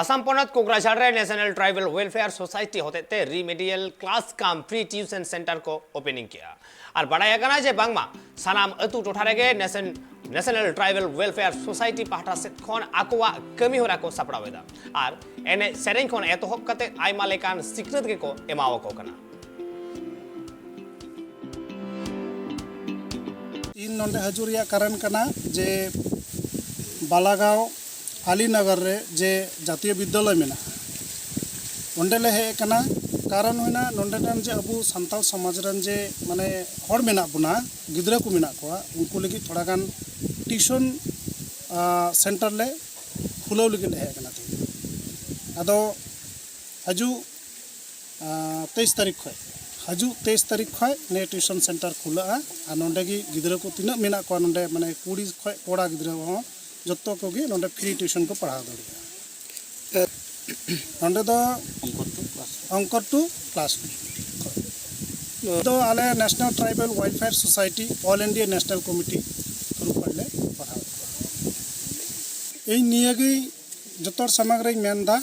ᱟᱥᱟᱢ ᱯᱚᱱᱚᱛ ᱠᱳᱠᱨᱟᱡᱷᱟᱲ ᱨᱮ National Tribal Welfare Society ᱦᱚᱛᱮᱡ ᱛᱮ remedial class cum free tuition center ᱠᱚ opening ᱠᱮᱜᱼᱟ᱾ ᱟᱨ ᱵᱟᱰᱟᱭ ᱟᱠᱟᱱᱟ ᱡᱮ ᱵᱟᱝᱢᱟ ᱥᱟᱱᱟᱢ ᱟᱹᱛᱩ ᱴᱚᱴᱷᱟ ᱨᱮᱜᱮ Nation-, National Tribal Welfare Society ᱯᱟᱦᱴᱟ ᱥᱮᱫ ᱠᱷᱚᱱ ᱟᱠᱚᱣᱟᱜ ᱠᱟᱹᱢᱤ ᱦᱚᱨᱟ ᱠᱚ ᱥᱟᱯᱲᱟᱣ ᱮᱫᱟ᱾ ᱟᱨ ᱮᱱᱮᱡ ᱥᱮᱨᱮᱧ ᱠᱷᱚᱱ ᱮᱛᱚᱦᱚᱵ ᱠᱟᱛᱮ ᱟᱭᱢᱟ ᱞᱮᱠᱟᱱ ᱥᱤᱠᱷᱱᱟᱹᱛ ᱜᱮᱠᱚ ᱮᱢᱟᱣᱟᱠᱚ ᱠᱟᱱᱟ᱾ ᱤᱧ ᱱᱚᱰᱮ ᱦᱤᱡᱩᱜ ᱨᱮᱭᱟᱜ ᱠᱟᱨᱚᱱ ᱠᱟᱱᱟ ᱡᱮ ᱵᱟᱞᱟᱜᱟᱸᱣ ᱟᱞᱤᱱᱚᱜᱚᱨ ᱨᱮ ᱡᱮ ᱡᱟᱛᱤᱭᱚ ᱵᱤᱫᱽᱫᱟᱞᱚᱭ ᱢᱮᱱᱟᱜᱼᱟ, ᱚᱸᱰᱮ ᱞᱮ ᱦᱮᱡ ᱟᱠᱟᱱᱟ᱾ ᱠᱟᱨᱚᱱ ᱦᱩᱭᱱᱟ ᱱᱚᱰᱮ ᱨᱮᱱ ᱡᱮ ᱟᱵᱚ ᱥᱟᱱᱛᱟᱲ ᱥᱚᱢᱟᱡᱽ ᱨᱮᱱ ᱡᱮ ᱢᱟᱱᱮ ᱦᱚᱲ ᱢᱮᱱᱟᱜ ᱵᱚᱱᱟ, ᱜᱤᱫᱽᱨᱟᱹ ᱠᱚ ᱢᱮᱱᱟᱜ ᱠᱚᱣᱟ, ᱩᱱᱠᱩ ᱞᱟᱹᱜᱤᱫ ᱛᱷᱚᱲᱟ ᱜᱟᱱ ᱴᱤᱭᱩᱥᱚᱱ ᱥᱮᱱᱴᱟᱨ ᱞᱮ ᱠᱷᱩᱞᱟᱹᱣ ᱞᱟᱹᱜᱤᱫ ᱞᱮ ᱦᱮᱡ ᱟᱠᱟᱱᱟ ᱛᱮᱦᱮᱧ᱾ ᱟᱫᱚ ᱦᱤᱡᱩᱜ ᱛᱮᱭᱤᱥ ᱛᱟᱹᱨᱤᱠᱷ ᱠᱷᱚᱱ, ᱦᱤᱡᱩᱜ ᱛᱮᱭᱤᱥ ᱛᱟᱹᱨᱤᱠᱷ ᱠᱷᱚᱱ ᱱᱤᱭᱟᱹ ᱴᱤᱭᱩᱥᱚᱱ ᱥᱮᱱᱴᱟᱨ ᱠᱷᱩᱞᱟᱹᱜᱼᱟ᱾ ᱟᱨ ᱱᱚᱰᱮ ᱜᱮ ᱜᱤᱫᱽᱨᱟᱹ ᱠᱚ ᱛᱤᱱᱟᱹᱜ ᱢᱮᱱᱟᱜ ᱠᱚᱣᱟ ᱱᱚᱰᱮ, ᱢᱟᱱᱮ ᱠᱩᱲᱤ ᱠᱷᱚᱱ ᱠᱚᱲᱟ ᱜᱤᱫᱽᱨᱟᱹ ᱦᱚᱸ ᱡᱚᱛᱚ ᱠᱚᱜᱮ ᱱᱚᱰᱮ ᱯᱷᱨᱤ ᱴᱤᱭᱩᱥᱚᱱ ᱠᱚ ᱯᱟᱲᱦᱟᱣ ᱫᱟᱲᱮᱭᱟᱜᱼᱟ᱾ ᱱᱚᱰᱮ ᱫᱚ ᱚᱝᱠᱚᱨ ᱴᱩ ᱠᱞᱟᱥ ᱚᱝᱠᱚᱨ ᱴᱩ ᱠᱞᱟᱥ ᱫᱚ ᱟᱞᱮ National Tribal Welfare Society All India National Committee ᱛᱚᱨᱚᱯ ᱠᱷᱚᱱ ᱞᱮ ᱯᱟᱲᱦᱟᱣ ᱠᱚᱣᱟ᱾ ᱤᱧ ᱱᱤᱭᱟᱹᱜᱮ ᱡᱚᱛᱚ ᱦᱚᱲ ᱥᱟᱢᱟᱝ ᱨᱮᱧ ᱢᱮᱱᱫᱟ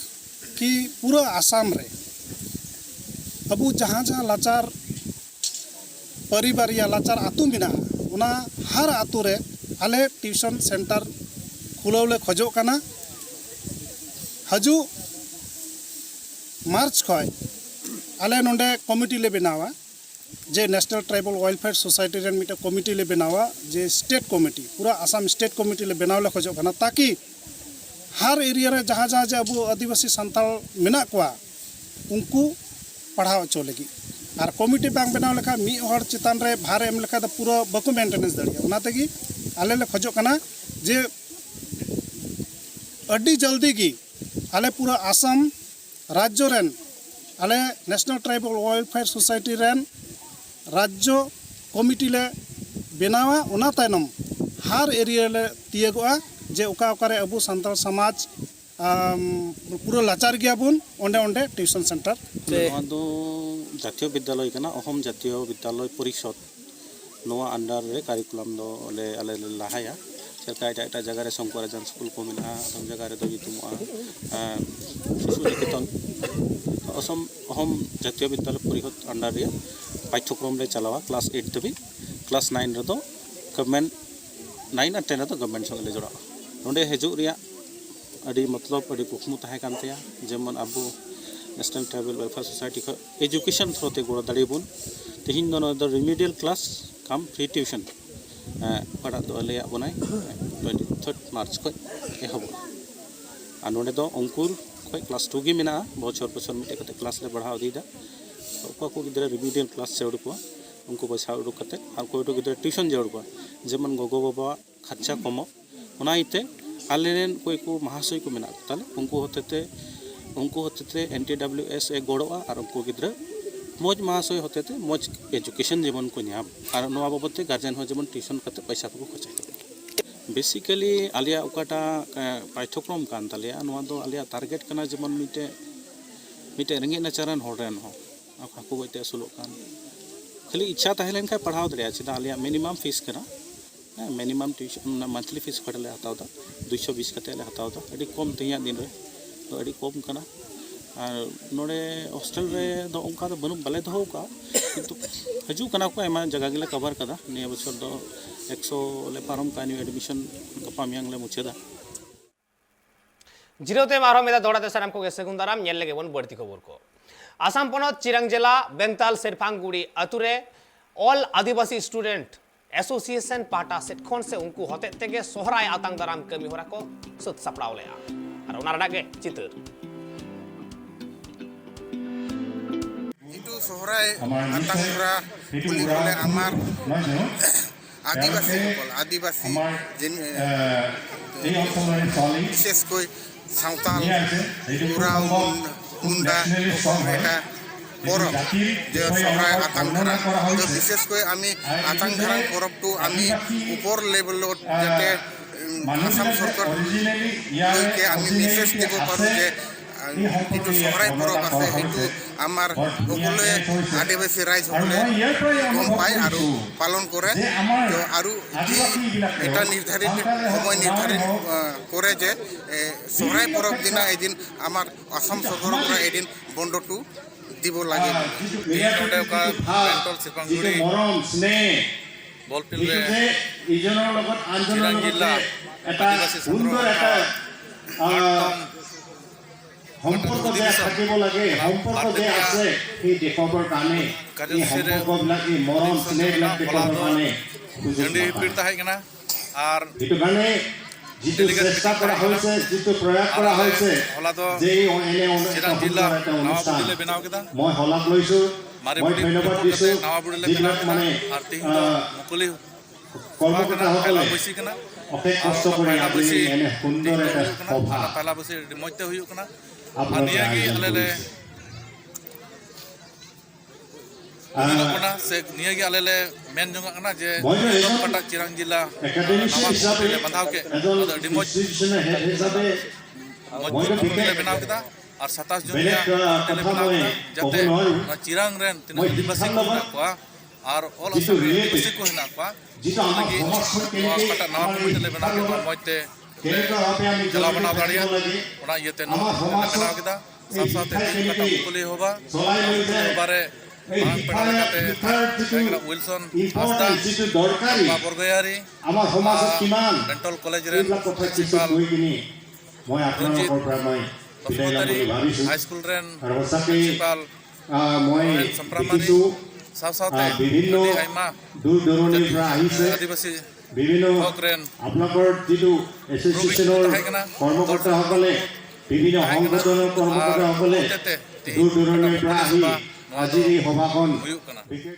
ᱠᱤ ᱯᱩᱨᱟᱹ ᱟᱥᱟᱢ ᱨᱮ ᱟᱵᱚ ᱡᱟᱦᱟᱸ ᱡᱟᱦᱟᱸ ᱞᱟᱪᱟᱨ ᱯᱟᱹᱨᱤᱵᱟᱨᱤᱭᱟ ᱞᱟᱪᱟᱨ ᱟᱹᱛᱩ ᱢᱮᱱᱟᱜᱼᱟ, ᱚᱱᱟ ᱦᱟᱨ ᱟᱹᱛᱩ ᱨᱮ ᱟᱞᱮ ᱴᱤᱭᱩᱥᱚᱱ ᱥᱮᱱᱴᱟᱨ ᱠᱷᱩᱞᱟᱹᱣ ᱞᱮ ᱠᱷᱚᱡᱚᱜ ᱠᱟᱱᱟ᱾ ᱦᱤᱡᱩᱜ ᱢᱟᱨᱪ ᱠᱷᱚᱱ ᱟᱞᱮ ᱱᱚᱰᱮ ᱠᱚᱢᱤᱴᱤ ᱞᱮ ᱵᱮᱱᱟᱣᱟ, ᱡᱮ National Tribal Welfare Society ᱨᱮᱱ ᱢᱤᱫᱴᱮᱱ ᱠᱚᱢᱤᱴᱤ ᱞᱮ ᱵᱮᱱᱟᱣᱟ, ᱡᱮ ᱥᱴᱮᱴ ᱠᱚᱢᱤᱴᱤ, ᱯᱩᱨᱟᱹ ᱟᱥᱟᱢ ᱥᱴᱮᱴ ᱠᱚᱢᱤᱴᱤ ᱞᱮ ᱵᱮᱱᱟᱣ ᱞᱮ ᱠᱷᱚᱡᱚᱜ ᱠᱟᱱᱟ, ᱛᱟᱠᱤ ᱦᱟᱨ ᱮᱨᱤᱭᱟ ᱨᱮ ᱡᱟᱦᱟᱸ ᱡᱟᱦᱟᱸ ᱡᱮ ᱟᱵᱚ ᱟᱹᱫᱤᱵᱟᱹᱥᱤ ᱥᱟᱱᱛᱟᱲ ᱢᱮᱱᱟᱜ ᱠᱚᱣᱟ, ᱩᱱᱠᱩ ᱯᱟᱲᱦᱟᱣ ᱦᱚᱪᱚ ᱞᱟᱹᱜᱤᱫ᱾ ᱟᱨ ᱠᱚᱢᱤᱴᱤ ᱵᱟᱝ ᱵᱮᱱᱟᱣ ᱞᱮᱠᱷᱟᱱ ᱢᱤᱫ ᱦᱚᱲ ᱪᱮᱛᱟᱱ ᱨᱮ ᱵᱷᱟᱨ ᱮᱢ ᱞᱮᱠᱷᱟᱱ ᱫᱚ ᱯᱩᱨᱟᱹ ᱵᱟᱠᱚ ᱢᱮᱱᱴᱮᱱᱮᱱᱥ ᱫᱟᱲᱮᱭᱟᱜᱼᱟ᱾ ᱚᱱᱟ ᱛᱮᱜᱮ ᱟᱞᱮ ᱞᱮ ᱠᱷᱚᱡᱚᱜ ᱠᱟᱱᱟ ᱡᱮ ᱟᱹᱰᱤ ᱡᱚᱞᱫᱤ ᱜᱮ ᱟᱞᱮ ᱯᱩᱨᱟᱹ ᱟᱥᱟᱢ ᱨᱟᱡᱽᱡᱚ ᱨᱮᱱ, ᱟᱞᱮ National Tribal Welfare Society ᱨᱮᱱ ᱨᱟᱡᱽᱡᱚ ᱠᱚᱢᱤᱴᱤ ᱞᱮ ᱵᱮᱱᱟᱣᱟ᱾ ᱚᱱᱟ ᱛᱟᱭᱱᱚᱢ ᱦᱟᱨ ᱮᱨᱤᱭᱟ ᱞᱮ ᱛᱤᱭᱟᱹᱜᱚᱜᱼᱟ ᱡᱮ ᱚᱠᱟ ᱚᱠᱟᱨᱮ ᱟᱵᱚ ᱥᱟᱱᱛᱟᱲ ᱥᱚᱢᱟᱡᱽ ᱟᱢ, ᱯᱩᱨᱟᱹ ᱞᱟᱪᱟᱨ ᱜᱮᱭᱟᱵᱚᱱ, ᱚᱸᱰᱮ ᱚᱸᱰᱮ ᱴᱤᱭᱩᱥᱚᱱ ᱥᱮᱱᱴᱟᱨ᱾ ᱱᱚᱣᱟ ᱫᱚ ᱡᱟᱛᱤᱭᱚ ᱵᱤᱫᱽᱫᱟᱞᱚᱭ ᱠᱟᱱᱟ, ᱚᱦᱚᱢ ᱡᱟᱛᱤᱭᱚ ᱵᱤᱫᱽᱫᱟᱞᱚᱭ ᱯᱚᱨᱤᱥᱚᱫᱽ᱾ ᱱᱚᱣᱟ under ᱨᱮ curriculum ᱫᱚ ᱞᱮ, ᱟᱞᱮ ᱞᱮ ᱞᱟᱦᱟᱭᱟ᱾ ᱪᱮᱫ ᱞᱮᱠᱟ ᱮᱴᱟᱜ ᱮᱴᱟᱜ ᱡᱟᱭᱜᱟ ᱨᱮ ᱥᱚᱝᱠᱚᱨᱟᱡᱟᱱ ᱥᱠᱩᱞ ᱠᱚ ᱢᱮᱱᱟᱜᱼᱟ, ᱟᱫᱚᱢ ᱡᱟᱭᱜᱟ ᱨᱮᱫᱚ ᱧᱩᱛᱩᱢᱚᱜᱼᱟ, ᱮᱸ, ᱥᱤᱥᱩ ᱱᱤᱠᱮᱛᱚᱱ᱾ ᱚᱥᱚᱢ, ᱚᱦᱚᱢ ᱡᱟᱛᱤᱭᱚ ᱵᱤᱫᱽᱫᱟᱞᱚᱭ ᱯᱚᱨᱤᱥᱚᱫᱽ under ᱨᱮᱭᱟᱜ ᱯᱟᱴᱷᱭᱚᱠᱨᱚᱢ ᱞᱮ ᱪᱟᱞᱟᱣᱟ class eight ᱫᱷᱟᱹᱵᱤᱡ᱾ Class nine ᱨᱮᱫᱚ government, nine ᱟᱨ ten ᱨᱮᱫᱚ government ᱥᱚᱸᱜᱮ ᱞᱮ ᱡᱚᱲᱟᱜᱼᱟ᱾ ᱱᱚᱰᱮ ᱦᱤᱡᱩᱜ ᱨᱮᱭᱟᱜ ᱟᱹᱰᱤ ᱢᱚᱛᱞᱚᱵ, ᱟᱹᱰᱤ ᱠᱩᱠᱢᱩ ᱛᱟᱦᱮᱸ ᱠᱟᱱ ᱛᱟᱭᱟ, ᱡᱮᱢᱚᱱ ᱟᱵᱚ National Tribal Welfare Society ᱠᱷᱚᱱ education through ᱛᱮ ᱜᱚᱲᱚ ᱫᱟᱲᱮᱭᱟᱵᱚᱱ᱾ ᱛᱮᱦᱮᱧ ᱫᱚ ᱱᱚᱣᱟ ᱫᱚ remedial class cum free tuition, ᱮᱸ, ᱚᱠᱟᱴᱟᱜ ᱫᱚ ᱞᱟᱹᱭᱟᱫ ᱵᱚᱱᱟᱭ twenty third March ᱠᱷᱚᱱ ᱮᱦᱚᱵᱚᱜᱼᱟ᱾ ᱟᱨ ᱱᱚᱰᱮ ᱫᱚ ᱚᱝᱠᱩᱨ ᱠᱷᱚᱱ class two ᱜᱮ ᱢᱮᱱᱟᱜᱼᱟ, ᱵᱚᱪᱷᱚᱨ ᱵᱚᱪᱷᱚᱨ ᱢᱤᱫᱴᱮᱡ ᱠᱟᱛᱮ class ᱞᱮ ᱵᱟᱲᱦᱟᱣ ᱤᱫᱤᱭᱮᱫᱟ᱾ ᱚᱠᱟ ᱠᱚ ᱜᱤᱫᱽᱨᱟᱹ remedial class ᱡᱟᱹᱨᱩᱲ ᱠᱚᱣᱟ, ᱩᱱᱠᱩ ᱯᱚᱭᱥᱟ ᱩᱰᱩᱠ ᱠᱟᱛᱮ, ᱟᱨ ᱚᱠᱚᱭ ᱠᱚ ᱜᱤᱫᱽᱨᱟᱹ tuition ᱡᱟᱹᱨᱩᱲ ᱠᱚᱣᱟ, ᱡᱮᱢᱚᱱ ᱜᱚᱜᱚ ᱵᱟᱵᱟᱣᱟᱜ ᱠᱷᱚᱨᱪᱟ ᱠᱚᱢᱚᱜ, ᱚᱱᱟ ᱤᱭᱟᱹᱛᱮ ᱟᱞᱮ ᱨᱮᱱ ᱚᱠᱚᱭ ᱠᱚ ᱢᱟᱦᱟᱥᱚᱭ ᱠᱚ ᱢᱮᱱᱟᱜ ᱠᱚ ᱛᱟᱞᱮ, ᱩᱱᱠᱩ ᱦᱚᱛᱮᱛᱮ, ᱩᱱᱠᱩ ᱦᱚᱛᱮᱛᱮ N T W S ᱮ ᱜᱚᱲᱚᱜᱼᱟ ᱟᱨ ᱩᱱᱠᱩ ᱜᱤᱫᱽᱨᱟᱹ ᱢᱚᱡᱽ ᱢᱟᱦᱟᱥᱚᱭ ᱦᱚᱛᱮᱛᱮ ᱢᱚᱡᱽ education ᱡᱮᱢᱚᱱ ᱠᱚ ᱧᱟᱢ, ᱟᱨ ᱱᱚᱣᱟ ᱵᱟᱵᱚᱫ ᱛᱮ guardian ᱦᱚᱸ ᱡᱮᱢᱚᱱ tuition ᱠᱟᱛᱮ ᱯᱚᱭᱥᱟ ᱠᱚᱠᱚ ᱠᱷᱚᱨᱪᱟᱭ ᱛᱟᱠᱚ᱾ Basically ᱟᱞᱮᱭᱟᱜ ᱚᱠᱟᱴᱟᱜ, ᱮ, ᱯᱟᱴᱷᱭᱚᱠᱨᱚᱢ ᱠᱟᱱ ᱛᱟᱞᱮᱭᱟ, ᱱᱚᱣᱟ ᱫᱚ ᱟᱞᱮᱭᱟᱜ target ᱠᱟᱱᱟ ᱡᱮᱢᱚᱱ ᱢᱤᱫᱴᱮᱡ, ᱢᱤᱫᱴᱮᱡ ᱨᱮᱸᱜᱮᱡ ᱱᱟᱪᱟᱨ ᱨᱮᱱ ᱦᱚᱲ ᱨᱮᱱ ᱦᱚᱸ ᱦᱟᱹᱠᱩ ᱜᱚᱡ ᱛᱮ ᱟᱹᱥᱩᱞᱚᱜ ᱠᱟᱱ, ᱠᱷᱟᱹᱞᱤ ᱤᱪᱪᱷᱟ ᱛᱟᱦᱮᱸ ᱞᱮᱱᱠᱷᱟᱱ ᱯᱟᱲᱦᱟᱣ ᱫᱟᱲᱮᱭᱟᱜᱼᱟ᱾ ᱪᱮᱫᱟᱜ, ᱟᱞᱮᱭᱟᱜ minimum fees ᱠᱟᱱᱟ, ᱦᱮᱸ, minimum tuition, ᱚᱱᱟ monthly fees ᱚᱠᱟᱴᱟᱜ ᱞᱮ ᱦᱟᱛᱟᱣ ᱮᱫᱟ, ᱫᱩᱭᱥᱚ ᱵᱤᱥ ᱠᱟᱛᱮ ᱞᱮ ᱦᱟᱛᱟᱣ ᱮᱫᱟ᱾ ᱟᱹᱰᱤ ᱠᱚᱢ ᱛᱮᱦᱮᱧᱟᱜ ᱫᱤᱱ ᱨᱮ ᱫᱚ ᱟᱹᱰᱤ ᱠᱚᱢ ᱠᱟᱱᱟ᱾ ᱟᱨ ᱱᱚᱰᱮ hostel ᱨᱮ ᱫᱚ ᱚᱱᱠᱟ ᱫᱚ ᱵᱟᱹᱱᱩᱜ, ᱵᱟᱞᱮ ᱫᱚᱦᱚ ᱟᱠᱟᱫᱼᱟ, ᱠᱤᱱᱛᱩ ᱦᱤᱡᱩᱜ ᱠᱟᱱᱟ ᱠᱚ, ᱟᱭᱢᱟ ᱡᱟᱭᱜᱟ ᱜᱮᱞᱮ cover ᱠᱟᱫᱟ᱾ ᱱᱤᱭᱟᱹ ᱵᱚᱪᱷᱚᱨ ᱫᱚ ᱮᱠᱥᱚ ᱞᱮ ᱯᱟᱨᱚᱢ ᱠᱟᱜᱼᱟ, new admission ᱜᱟᱯᱟ ᱢᱮᱭᱟᱝ ᱞᱮ ᱢᱩᱪᱟᱹᱫᱟ᱾ ᱡᱤᱨᱟᱹᱣ ᱛᱟᱭᱚᱢ ᱟᱨᱦᱚᱸ ᱢᱤᱫ ᱫᱷᱟᱣ ᱫᱚᱦᱲᱟ ᱛᱮ ᱥᱟᱱᱟᱢ ᱠᱚᱜᱮ ᱥᱟᱹᱜᱩᱱ ᱫᱟᱨᱟᱢ᱾ ᱧᱮᱞ ᱞᱮᱜᱮ ᱵᱚᱱ ᱵᱟᱹᱲᱛᱤ ᱠᱷᱚᱵᱚᱨ ᱠᱚ᱾ ᱟᱥᱟᱢ ᱯᱚᱱᱚᱛ ᱪᱤᱨᱟᱝ ᱡᱮᱞᱟ ᱵᱮᱝᱛᱟᱞ ᱥᱮᱨᱯᱷᱟᱝᱜᱩᱲᱤ ᱟᱹᱛᱩ ᱨᱮ All ᱟᱹᱫᱤᱵᱟᱹᱥᱤ Student Association ᱯᱟᱦᱴᱟ ᱥᱮᱫ ᱠᱷᱚᱱ ᱥᱮ ᱩᱱᱠᱩ ᱦᱚᱛᱮᱡ ᱛᱮᱜᱮ ᱥᱚᱦᱨᱟᱭ ᱟᱛᱟᱝ ᱫᱟᱨᱟᱢ ᱠᱟᱹᱢᱤ ᱦᱚᱨᱟ ᱠᱚ ᱥᱟᱹᱛ ᱥᱟᱯᱲᱟᱣ ᱞᱮᱫᱼᱟ᱾ ᱟᱨ ᱚᱱᱟ ᱨᱮᱱᱟᱜ ᱜᱮ ᱪᱤᱛᱟᱹᱨ᱾ কিন্তু সহরায় আতাংরা বুলি ক'লে আমাৰ আদিবাসীসকল, আদিবাসী যেন, বিশেষকৈ চাওতাল, উৰাও, মুণ্ডা, এটা পৰব যে চহৰাই আতাং ঘাৰাং। তো বিশেষকৈ আমি আতাং ঘাৰাং পৰবটো আমি ওপৰ লেভেলত যাতে, উম, আছাম চৰকাৰলৈকে আমি মেছেজ দিব পাৰোঁ যে, আহ, এইটো চহৰাই পৰব আছে, এইটো আমাৰ সকলোৱে আদিবাসী ৰাইজ সকলে গম পায় আৰু পালন কৰে। তো আৰু যি এটা নিৰ্ধাৰিত সময় নিৰ্ধাৰিত আহ, কৰে যে এ, চহৰাই পৰব দিনা এদিন আমাৰ অসম চৰকাৰৰ পৰা এদিন বন্ধটো দিব লাগে। ᱛᱮᱦᱮᱧ ᱱᱚᱰᱮ ᱚᱠᱟ ᱯᱮᱱᱴᱚᱞ ᱥᱤᱨᱯᱟᱝᱜᱩᱲᱤ ᱵᱚᱞ ᱯᱷᱤᱞᱰ ᱨᱮ ᱡᱤᱞᱟᱝ ᱡᱤᱞᱟ ᱟᱹᱫᱤᱵᱟᱹᱥᱤ ᱥᱟᱱᱛᱟᱲ ᱦᱚᱲ ᱠᱚᱣᱟᱜ ᱢᱤᱫᱴᱟᱝ সম্পৰ্ক যে থাকিব লাগে, সম্পৰ্ক যে আছে, সেই দেখুৱাবৰ কাৰণে এই সম্পৰ্কবিলাক, এই মৰম স্নেহবিলাক দেখুৱাবৰ কাৰণে সুযোগ ঝাণ্ডি নাপায়। পিৰ তাহেᱸ ᱠᱟᱱᱟ ᱟᱨ সেইটো কাৰণে যিটো চেষ্টা কৰা হৈছে, যিটো প্ৰয়াস কৰা হৈছে যে এই এনে এটা সুন্দৰ এটা অনুষ্ঠান, মই শলাগ লৈছো, মই ধন্যবাদ দিছো। যিবিলাক মানে আহ, কৰ্মকৰ্তাসকলে অশেষ কষ্ট কৰি আজি এনে সুন্দৰ এটা সভা আপোনালোকে আয়োজন কৰিছে। ᱟᱨ ᱱᱤᱭᱟᱹ ᱜᱮ ᱟᱞᱮ ᱞᱮ ᱢᱮᱱ ᱡᱚᱝᱟᱜ ᱠᱟᱱᱟ ᱡᱮ ᱱᱤᱛᱚᱜ ᱚᱠᱟᱴᱟᱜ ᱪᱤᱨᱟᱝ ᱡᱤᱞᱟ ᱱᱟᱣᱟ ᱠᱚᱢᱤᱴᱤ ᱞᱮ ᱵᱟᱸᱫᱷᱟᱣ ᱠᱮᱫ, ᱚᱱᱟ ᱫᱚ ᱟᱹᱰᱤ ᱢᱚᱡᱽ, ᱢᱚᱡᱽ ᱠᱚᱢᱤᱴᱤ ᱞᱮ ᱵᱮᱱᱟᱣ ᱠᱮᱫᱟ᱾ ᱟᱨ ᱥᱟᱛᱟᱥ ᱡᱚᱱ ᱨᱮᱭᱟᱜ ᱠᱚᱢᱤᱴᱤ ᱞᱮ ᱵᱮᱱᱟᱣ ᱠᱮᱫᱟ, ᱡᱟᱛᱮ ᱱᱚᱣᱟ ᱪᱤᱨᱟᱝ ᱨᱮᱱ ᱛᱤᱱᱟᱹᱜ ᱟᱹᱫᱤᱵᱟᱹᱥᱤ ᱠᱚ ᱢᱮᱱᱟᱜ ᱠᱚᱣᱟ ᱟᱨ ᱚᱞ ᱟᱥᱟᱢᱤ ᱟᱹᱫᱤᱵᱟᱹᱥᱤ ᱠᱚ ᱦᱮᱱᱟᱜ ᱠᱚᱣᱟ, ᱚᱱᱟ ᱞᱟᱹᱜᱤᱫ ᱱᱚᱣᱟ ᱚᱠᱟᱴᱟᱜ ᱱᱟᱣᱟ ᱠᱚᱢᱤᱴᱤ ᱞᱮ ᱵᱮᱱᱟᱣ ᱠᱮᱫᱟ, ᱢᱚᱡᱽ ᱛᱮ ᱪᱟᱞᱟᱣ ᱵᱟᱱᱟᱣ ᱫᱟᱲᱮᱭᱟᱜ, ᱚᱱᱟ ᱤᱭᱟᱹᱛᱮ ᱱᱚᱣᱟ ᱠᱚᱢᱤᱴᱤ ᱞᱮ ᱵᱮᱱᱟᱣ ᱠᱮᱫᱟ᱾ ᱥᱟᱶ ᱥᱟᱶᱛᱮ ᱛᱮᱦᱮᱧ ᱚᱠᱟᱴᱟᱜ ᱢᱩᱠᱩᱞᱤ ᱦᱚᱵᱟ, ᱢᱩᱠᱩᱞᱤ ᱦᱚᱵᱟ ᱨᱮ ᱢᱟᱨᱟᱝ ᱯᱮᱲᱟ ᱞᱮᱠᱟᱛᱮ ᱛᱟᱦᱮᱸ ᱠᱟᱱᱟ ᱩᱭᱤᱞᱥᱚᱱ ᱦᱟᱸᱥᱫᱟ, ᱵᱟᱯᱞᱟ ᱵᱚᱨᱜᱚᱭᱟᱨᱤ, ᱟᱨ ᱰᱮᱱᱴᱟᱞ ᱠᱚᱞᱮᱡᱽ ᱨᱮᱱ ᱯᱨᱤᱱᱥᱤᱯᱟᱞ ᱨᱚᱧᱡᱤᱛ ᱵᱚᱥᱩᱢᱚᱛᱟᱨᱤ, ᱦᱟᱭ ᱥᱠᱩᱞ ᱨᱮᱱ ᱯᱨᱤᱱᱥᱤᱯᱟᱞ ᱟᱨ ᱢᱚᱭ ᱥᱟᱢᱯᱨᱟᱢᱟᱨᱤ, ᱫᱤᱠᱩ ᱥᱟᱶ ᱥᱟᱶᱛᱮ ᱟᱨ ᱵᱤᱵᱷᱤᱱᱱᱚ ᱟᱹᱰᱤ ᱟᱭᱢᱟ ᱫᱩᱨ ᱫᱩᱨᱟᱱᱤ ᱡᱟᱹᱛᱤ ᱨᱮ আহিছে। ᱟᱹᱫᱤᱵᱟᱹᱥᱤ বিভিন্ন হক রেন আপোনালোকৰ যিটো এছ'চিয়েশ্যনৰ তাহেঁকানা, কৰ্মকৰ্তাসকলে, বিভিন্ন সংগঠনৰ কৰ্মকৰ্তাসকলে দূৰ দূৰণিৰ পৰা আহি আজিৰ এই সভাখন বিশেষ